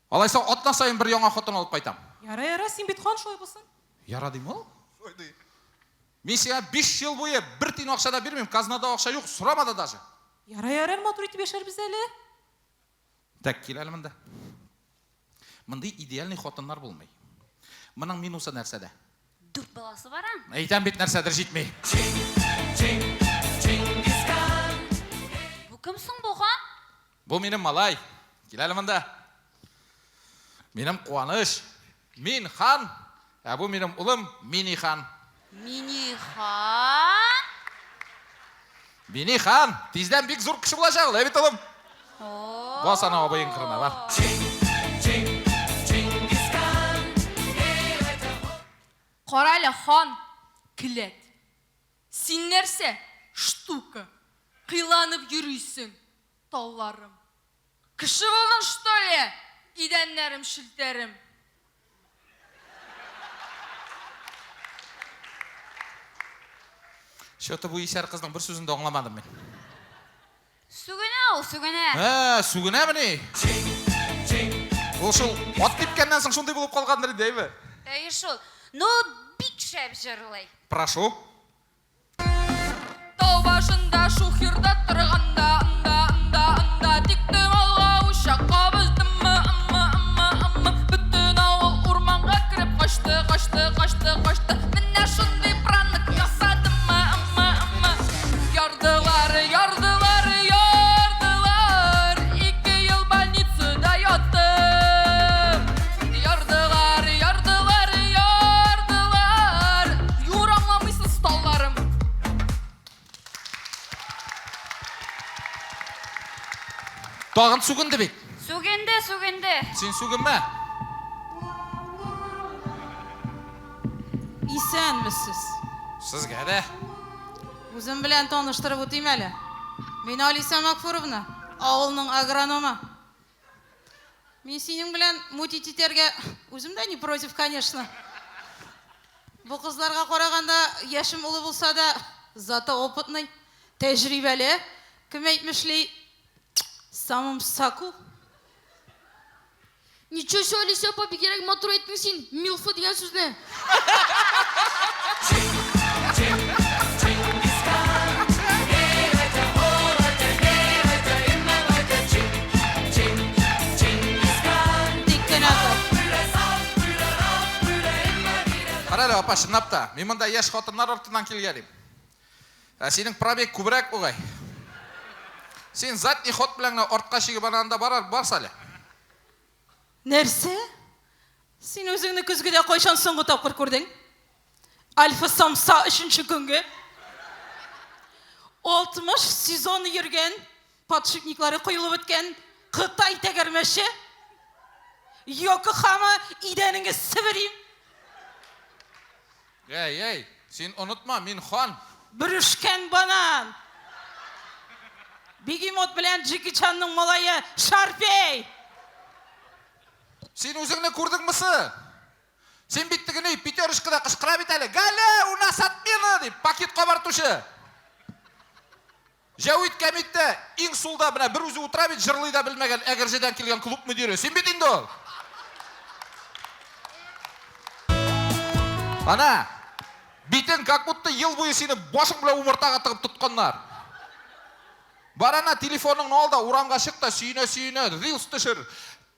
Алайса атна саен бер яңа хатын алып кайтам. Яра, яра, син бит хан, шулай булсын. Яра дим ул. Мин сиңа 5 ел буе бер тиен акча да бирмим, казнада акча юк, сорама да даже. Яра, яра, матур итеп яшәрбез әле. Так, кил әле монда. Мондый идеальный хатыннар булмый. Моның минусы нәрсәдә? Дүрт баласы бар, а? Әйтәм бит, нәрсәдер җитми. Бу кем соң бу, хан? Бу минем малай. Кил әле монда. Минем куаныч. Мин хан, ә бу минем улым Мини хан. Мини хан? Мини хан! Тиздән бик зур кеше булачак ул, ә бит, улым? Бас ана абыең кырына, бар. Кара әле, хан, келәт. Син нәрсә, штука, кыйланып йөрисең, талларым. Кеше булдың, что ли? Идәннәрем, челтәрем. Чё-то бу исәр кызның бер сүзен дә аңламадым мин. Сүгенә ул, сүгенә. Ә, сүгенәмени? Ул шул ат типкәннән соң шундый булып калгандыр инде, әйме? Әйе шул. Ну, бик шәп җырлый. Прошу. Тау башында шухерда торганда, ында, ында, ында, тиктомалга учак кабыздымы, ымы, ымы, ымы, бөтен авыл урманга кереп качты, качты, качты, качты. Менә шундый пранк ясадымы, ымы, ымы. Ярдылар, ярдылар, ярдылар, ике ел больницада яттым. Ярдылар, ярдылар, ярдылар, юр аңламыйсыз, талларым. Тагын сүгенде бит. Сүгенде, сүгенде. Син сүгенмә. Исәнмесез. Сезгә дә. Үзем белән таныштырып үтим әле. Мин Алисә Макфуровна, авылның агрономы. Мин синең белән мутить итәргә үзем дә не против, конечно. Бу кызларга караганда яшем олы булса да, зато опытный, тәҗрибәле, кем әйтмешли, самым соку. Ничего себе, Алисә апа, бигрәк матур әйттең син, милфа дигән сүзне. Тик кенә тор. Кара әле, апа, чынлап та, мин монда яшь хатыннар артыннан килгән идем. Ә синең пробег күбрәк бугай. Син задний ход белән генә артка чигеп ана анда барар, барс әле. Нәрсә? Син үзеңне көзгедә кайчан соңгы тапкыр күрдең? Альфа самса өченче көнге. 60 сезон йөргән, подшипниклары коелып беткән Кытай тәгәрмәче. Йокохама идәнеңе себерим. Әй, әй, син онытма, мин хан. Бөрешкән банан. Бегемот белән Джеки Чанның малае Шарпей. Син үзеңне күрдеңмесе? Син бит тегене пятерочкада кычкыра бит әле. Галя, у нас отмена дип, пакет кабартучы. Җәвит кәмиттә иң сулда менә бер үзе утыра бит, җырлый да белмәгән Әгерҗедән килгән клуб мөдире. Син бит инде ул. Ана, битен как будто ел буе сине башың белән умыртага тыгып тотканнар. Бар ана телефоныңны ал да урамга чык та сөенә-сөенә рилс төшер.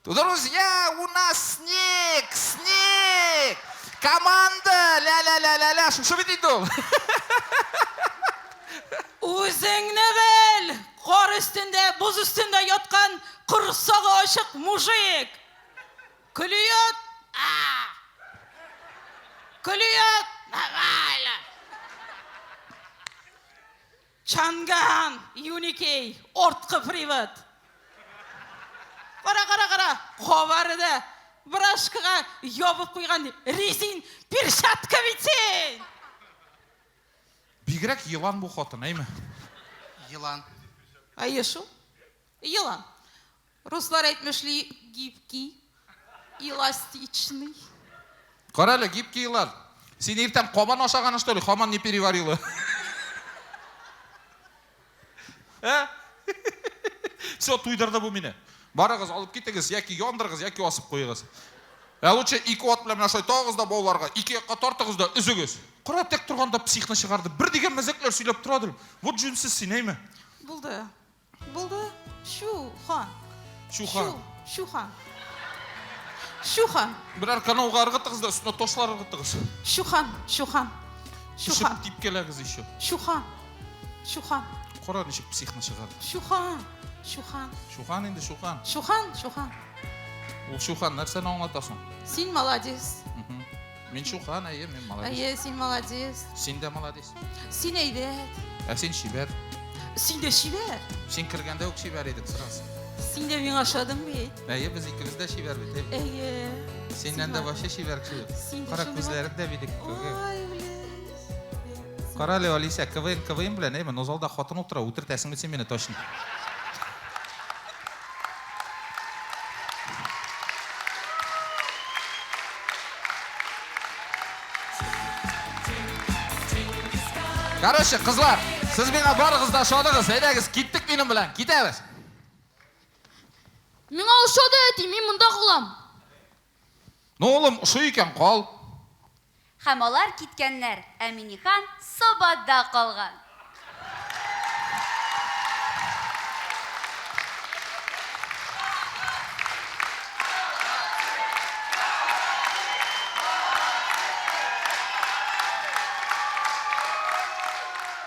Друзья, у нас снег, снег! Команда, ля-ля-ля-ля-ля, шушы бит инде ул. Үзеңне бел! Кар өстендә, боз өстендә яткан корсагы ачык мужик! Клюет! А! Клюет! Нормально! Чанган, Юникей, арткы привод. Кара, кара, кара, кабары да брашкага ябып куйган резин перчатка бит син! Бигрәк елан бу хатын, әйме? Елан. Әйе шул. Елан. Руслар әйтмешли, гибкий, эластичный. Кара әле, гибкий елан. Син иртән кабан ашаган что ли? Хаман не переварила. Ә? Все, туйдырды бу мине. Барыгыз, алып китегез, яки яндырыгыз, яки асып куегыз. Ә лучше ике ат белән менә шулай тагыгыз да бауларга, ике якка тартыгыз да өзегез. Кара, тек торганда психны чыгарды. Бер дигән мәзәкләр сөйләп торадыр. Вот җүнсез син, әйме? Булды. Булды. Чү, хан. Чү, хан. Чү, хан. Чү, хан. Берәр канауга ыргытыгыз да өстенә ташлар ыргытыгыз. Чү, хан. Чү, хан. Чү, хан. Төшеп типкәләгез еще. Чү, хан. Чү, хан. Кара ничек психны чыгарды. Чү, хан. Чү, хан. Чухан инде, чухан. Чү, хан, чү, хан. Ул чухан нәрсәне аңлата соң? Син молодец. Мин чухан, әйе, мин молодец. Әйе, син молодец. Син дә молодец. Син әйбәт. Ә син чибәр. Син дә чибәр. Син кергәндә үк чибәр идең сразу. Син дә миңа ошадың бит. Әйе, без икебез дә чибәр бит. Әйе. Синнән дә вообще чибәр кеше. Син дә Кара шундый күзләрең дә бит күге. Ай, блин. Кара әле, Алисә, КВН КВН белән, әйме, но залда хатын утыра, үтертәсең бит син мине точно. Короче, кызлар, сез миңа барыгыз да ошадыгыз. Әйдәгез, киттек минем белән. Китәбез. Миңа ошады, әти, мин монда калам. Ну, улым, ошый икән, кал. Һәм алар киткәннәр, ә Минихан Сабада калган.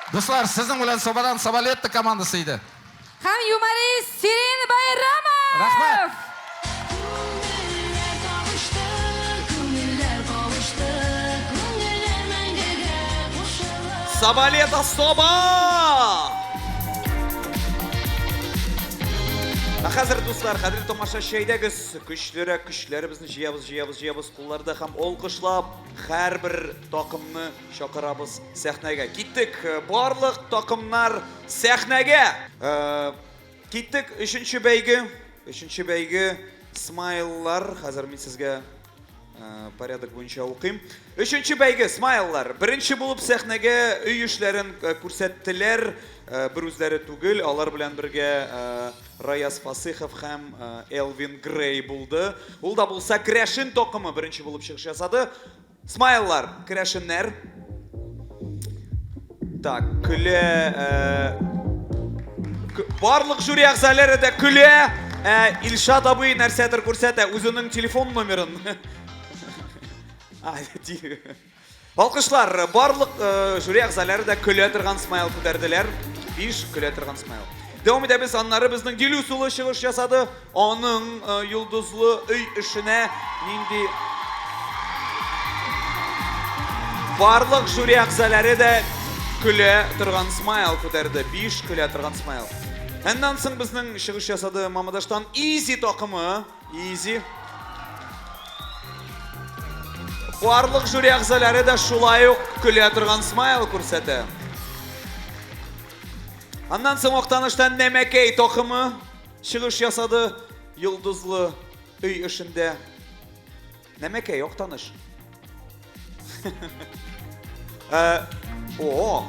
Дуслар, сезнең белән Сабадан Сабалетта командасы иде. Һәм юморист Сирин Байрамов! Рәхмәт! Күңелләр кавышты, күңелләр кавышты, күңелләр мәңгегә кушылып. Сабалета Соба! Ә хәзер, дуслар, кадерле тамашачы, әйдәгез, көчлерәк көчләребезне җыябыз, җыябыз, җыябыз кулларда һәм алкышлап һәрбер такымны чакырабыз сәхнәгә. Киттек, барлык такымнар Сәхнәгә! Киттек, өченче бәйге. Өченче бәйге смайллар. Хәзер мин сезгә порядок буенча укыйм. Өченче бәйге смайллар. Беренче булып сәхнәгә өй эшләрен күрсәттеләр. Бер үзләре түгел, алар белән бергә Раяз Фасыхов һәм Элвин Грей булды. Ул да булса Крәшен токымы беренче булып чыгыш ясады. Смайллар, керәшеннәр. Так, көлә. Э, барлык жюри әгъзалары да көлә. Ә, Илшат абый нәрсәдер күрсәтә, үзенең телефон номерын. Алкышлар, барлык э, жюри әгъзалары да көлә торган смайл күтәрделәр. 5 көлә торган смайл. Дәвам итәбез, аннары безнең Дилүс улы чыгыш ясады. Аның йолдызлы өй эшенә нинди Барлык жюри әгъзалары да көлә торган смайл күтәрде. 5 көлә торган смайл. Аннан соң безнең чыгыш ясады Мамадаштан Изи такымы. Изи. Барлык жюри әгъзалары да шулай ук көлә торган смайл күрсәтә. Аннан соң Актаныштан Нәмәкәй такымы Чыгыш ясады йолдызлы өй эшендә. Нәмәкәй, Актаныш. Э, о,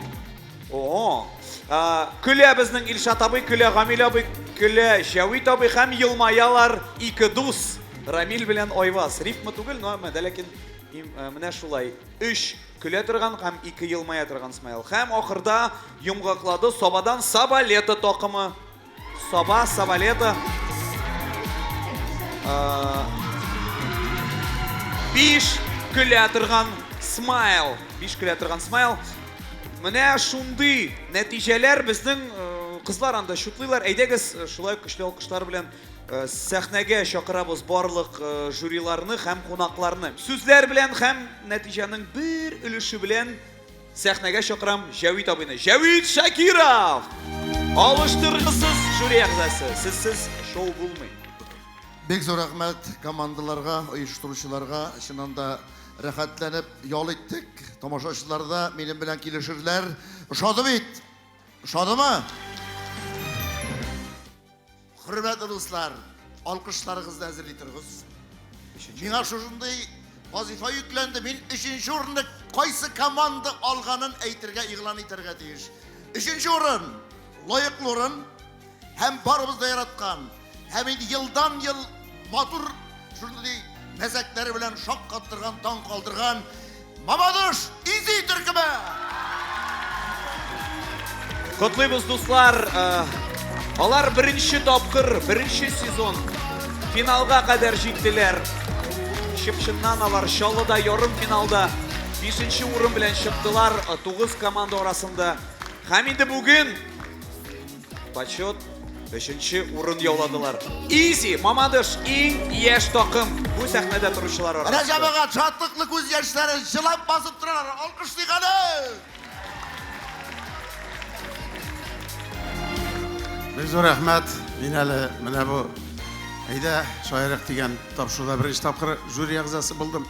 о, э, көлә безнең Илшат абый, көлә Гамил абый, көлә Җәвит абый һәм елмаялар ике дус Рамил белән Айваз. Рифма түгел, но әмма дә ләкин э, менә шулай. Өч көлә торган һәм ике елмая торган смайл. Һәм ахырда йомгаклады Сабадан Сабалета такымы. Саба, Сабалета. Биш көлә торган смайл. Биш көлә торган смайл. Менә шундый нәтиҗәләр безнең кызлар анда чутлыйлар. Әйдәгез, шулай көчле алкышлар белән сәхнәгә чакырабыз барлык жюриларны һәм кунакларны. Сүзләр белән һәм нәтиҗәнең бер өлеше белән Сәхнәгә чакырам Җәвит абыйны. Җәвит Шакиров! Алыштыргысыз жюри әгъзасы. Сезсез шоу булмый. Бик зур рәхмәт командаларга, оештыручыларга. Чыннан да рәхәтләнеп ял иттек. Тамашачылар да минем белән килешерләр. Ошады бит? Ошадымы? Хөрмәтле дуслар, алкышларыгызны әзерли торыгыз. Миңа шушындый вазифа йөкләнде. Мин өченче урынны кайсы команда алганын әйтергә, игълан итәргә тиеш. Өченче урын, лаеклы урын һәм барыбыз да яраткан, һәм инде елдан-ел матур шундый мәзәкләре белән шаккаттырган, таң калдырган Мамадыш Изи төркеме! Котлыйбыз, дуслар! Э, алар беренче тапкыр, беренче сезон финалга кадәр җиттеләр. Чып-чыннан алар Чаллыда ярым финалда бишенче урын белән чыктылар, 9 команда арасында. Һәм инде бүген Почет өченче урын яуладылар. Изи, Мамадыш иң яшь такым бу сәхнәдә торучылар арасында. Менә җәмәгать, шатлыклы күз яшьләре җылап басып торалар. Алкышлыйк әле! Бик зур рәхмәт. Мин әле менә бу Әйдә, шаярык дигән тапшыруда беренче тапкыр жюри әгъзасы булдым.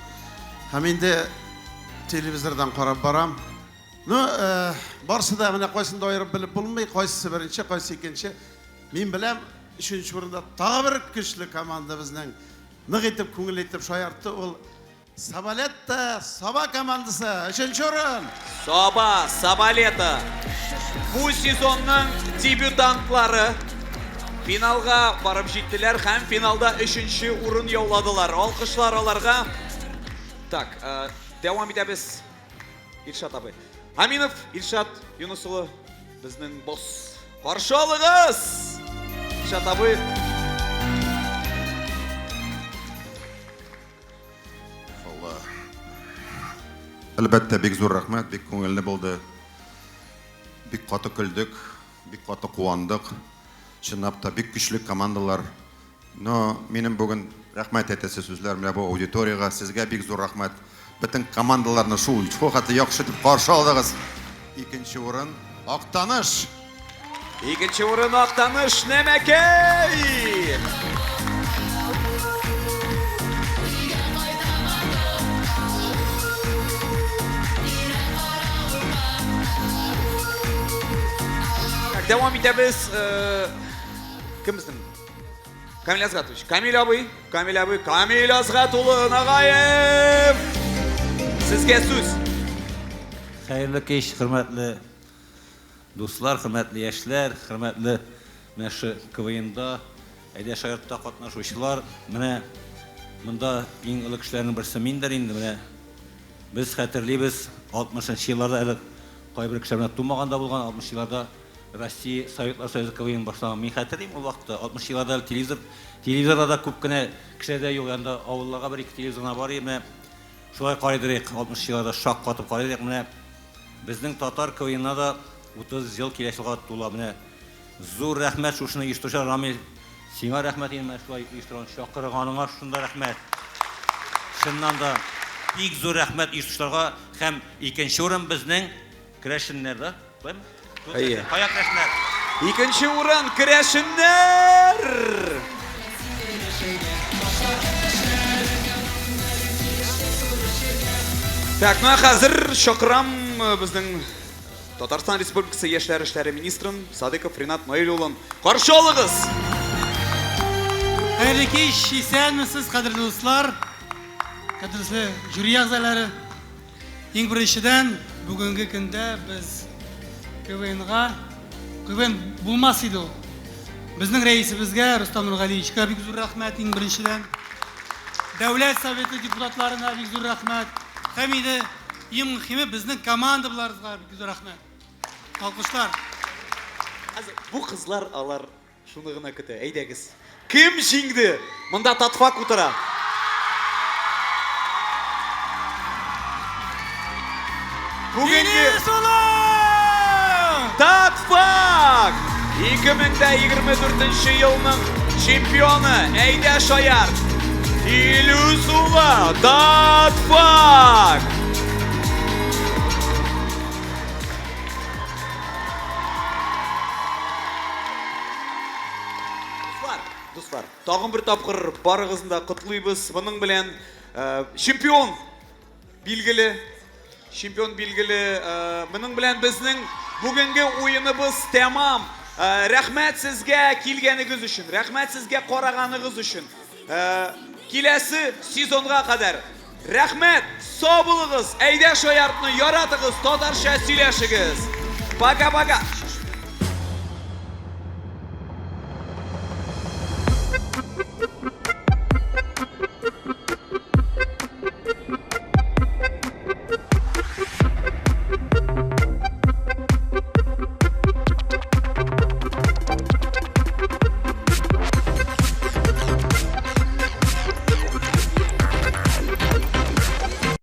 Һәм инде телевизордан карап барам. Ну, э, барысы да менә кайсын да аерып белеп булмый, кайсысы беренче, кайсы икенче. Мин беләм, өченче урында тагы бер көчле команда безнең. Нык итеп, күңел итеп шаяртты ул. Сабалетта, Саба командасы, өченче урын. Саба, Сабалета. Бу сезонның дебютантлары финалга барып җиттеләр һәм финалда өченче урын яуладылар. Алкышлар аларга. Так, э, дәвам итәбез. Илшат абый. Аминов Илшат Юныс улы безнең босс. Каршы алыгыз! Илшат абый. Алла. Әлбәттә, бик зур рәхмәт, бик күңелле булды. Бик каты көлдек, бик каты куандык. Чынлап та бик көчле командалар. Но минем бүген рәхмәт әйтәсе сүзләр менә бу аудиториягә, сезгә бик зур рәхмәт. Бөтен командаларны шул шул хәтле яхшы итеп каршы алдыгыз. Икенче урын Актаныш. Икенче урын Актаныш Нәмәкәй. Так, дәвам итәбез. Э, кем безнең? Камил Азгатович. Камил абый, Камил абый, Камил Азгат улы Нагаев! Сезгә сүз. Хәерле кич, хөрмәтле дуслар, хөрмәтле яшьләр, хөрмәтле менә шу КВНда, әйдә шаяртта катнашучылар. Менә монда иң олы кешеләрнең берсе миндер инде. Менә без хәтерлибез, 60 нчы елларда әле кайбер кешеләр менә тумаган да булган, 60 елларда Россия, Советлар Союзы КВН башлаган. Мин хәтерлим ул вакытта, 60 елларда әле телевизор, телевизорда да күп кенә кешеләрдә юк, анда авылларга бер-ике телевизор гына бар иде. Менә шулай карыйдырыйк, 60 елларда шак катып карыйдырыйк. Менә безнең татар КВНына да 30 ел киләсе елга тула. Менә зур рәхмәт шушыны оештыручылар, Рамил, сиңа рәхмәт инде менә шулай оештырган, чакырганыңа шунда рәхмәт. Чыннан да бик зур рәхмәт оештыручыларга һәм икенче урын безнең Керәшеннәр, да? Шулаймы? Әйе. Кая керәшеннәр? Икенче урын керәшеннәр! Так, ну ә хәзер чакырам э, безнең Татарстан Республикасы яшьләр эшләре министрын Садыков Ринат Наил улын. Каршы алыгыз! Хәерле кич, исәнмесез, кадерле дуслар, кадерле жюри әгъзалары. Иң беренчедән, бүгенге көндә без КВНга, КВН булмас иде ул. Безнең рәисебезгә, Рөстәм Нургалиевичка бик зур рәхмәт иң беренчедән. Дәүләт Советы депутатларына бик зур рәхмәт. Һәм инде иң мөһиме безнең командаларыбызга бик зур рәхмәт. Алкышлар. Бу кызлар алар Шуны гына көтә. Әйдәгез. Кем җиңде? Монда Татфак утыра. Бүгенге Татфак! 2024 елның чемпионы Әйдә Шаяр. Илүс улы Татфак! Тагын бер тапкыр барыгызны да котлыйбыз. Моның белән э, чемпион билгеле. Чемпион билгеле. Э, моның белән безнең бүгенге уеныбыз тәмам. Э, рәхмәт сезгә килгәнегез өчен, рәхмәт сезгә караганыгыз өчен. Э, киләсе сезонга кадәр. Рәхмәт, сау булыгыз, әйдә шаяртны яратыгыз, татарча сөйләшегез. Пока-пока.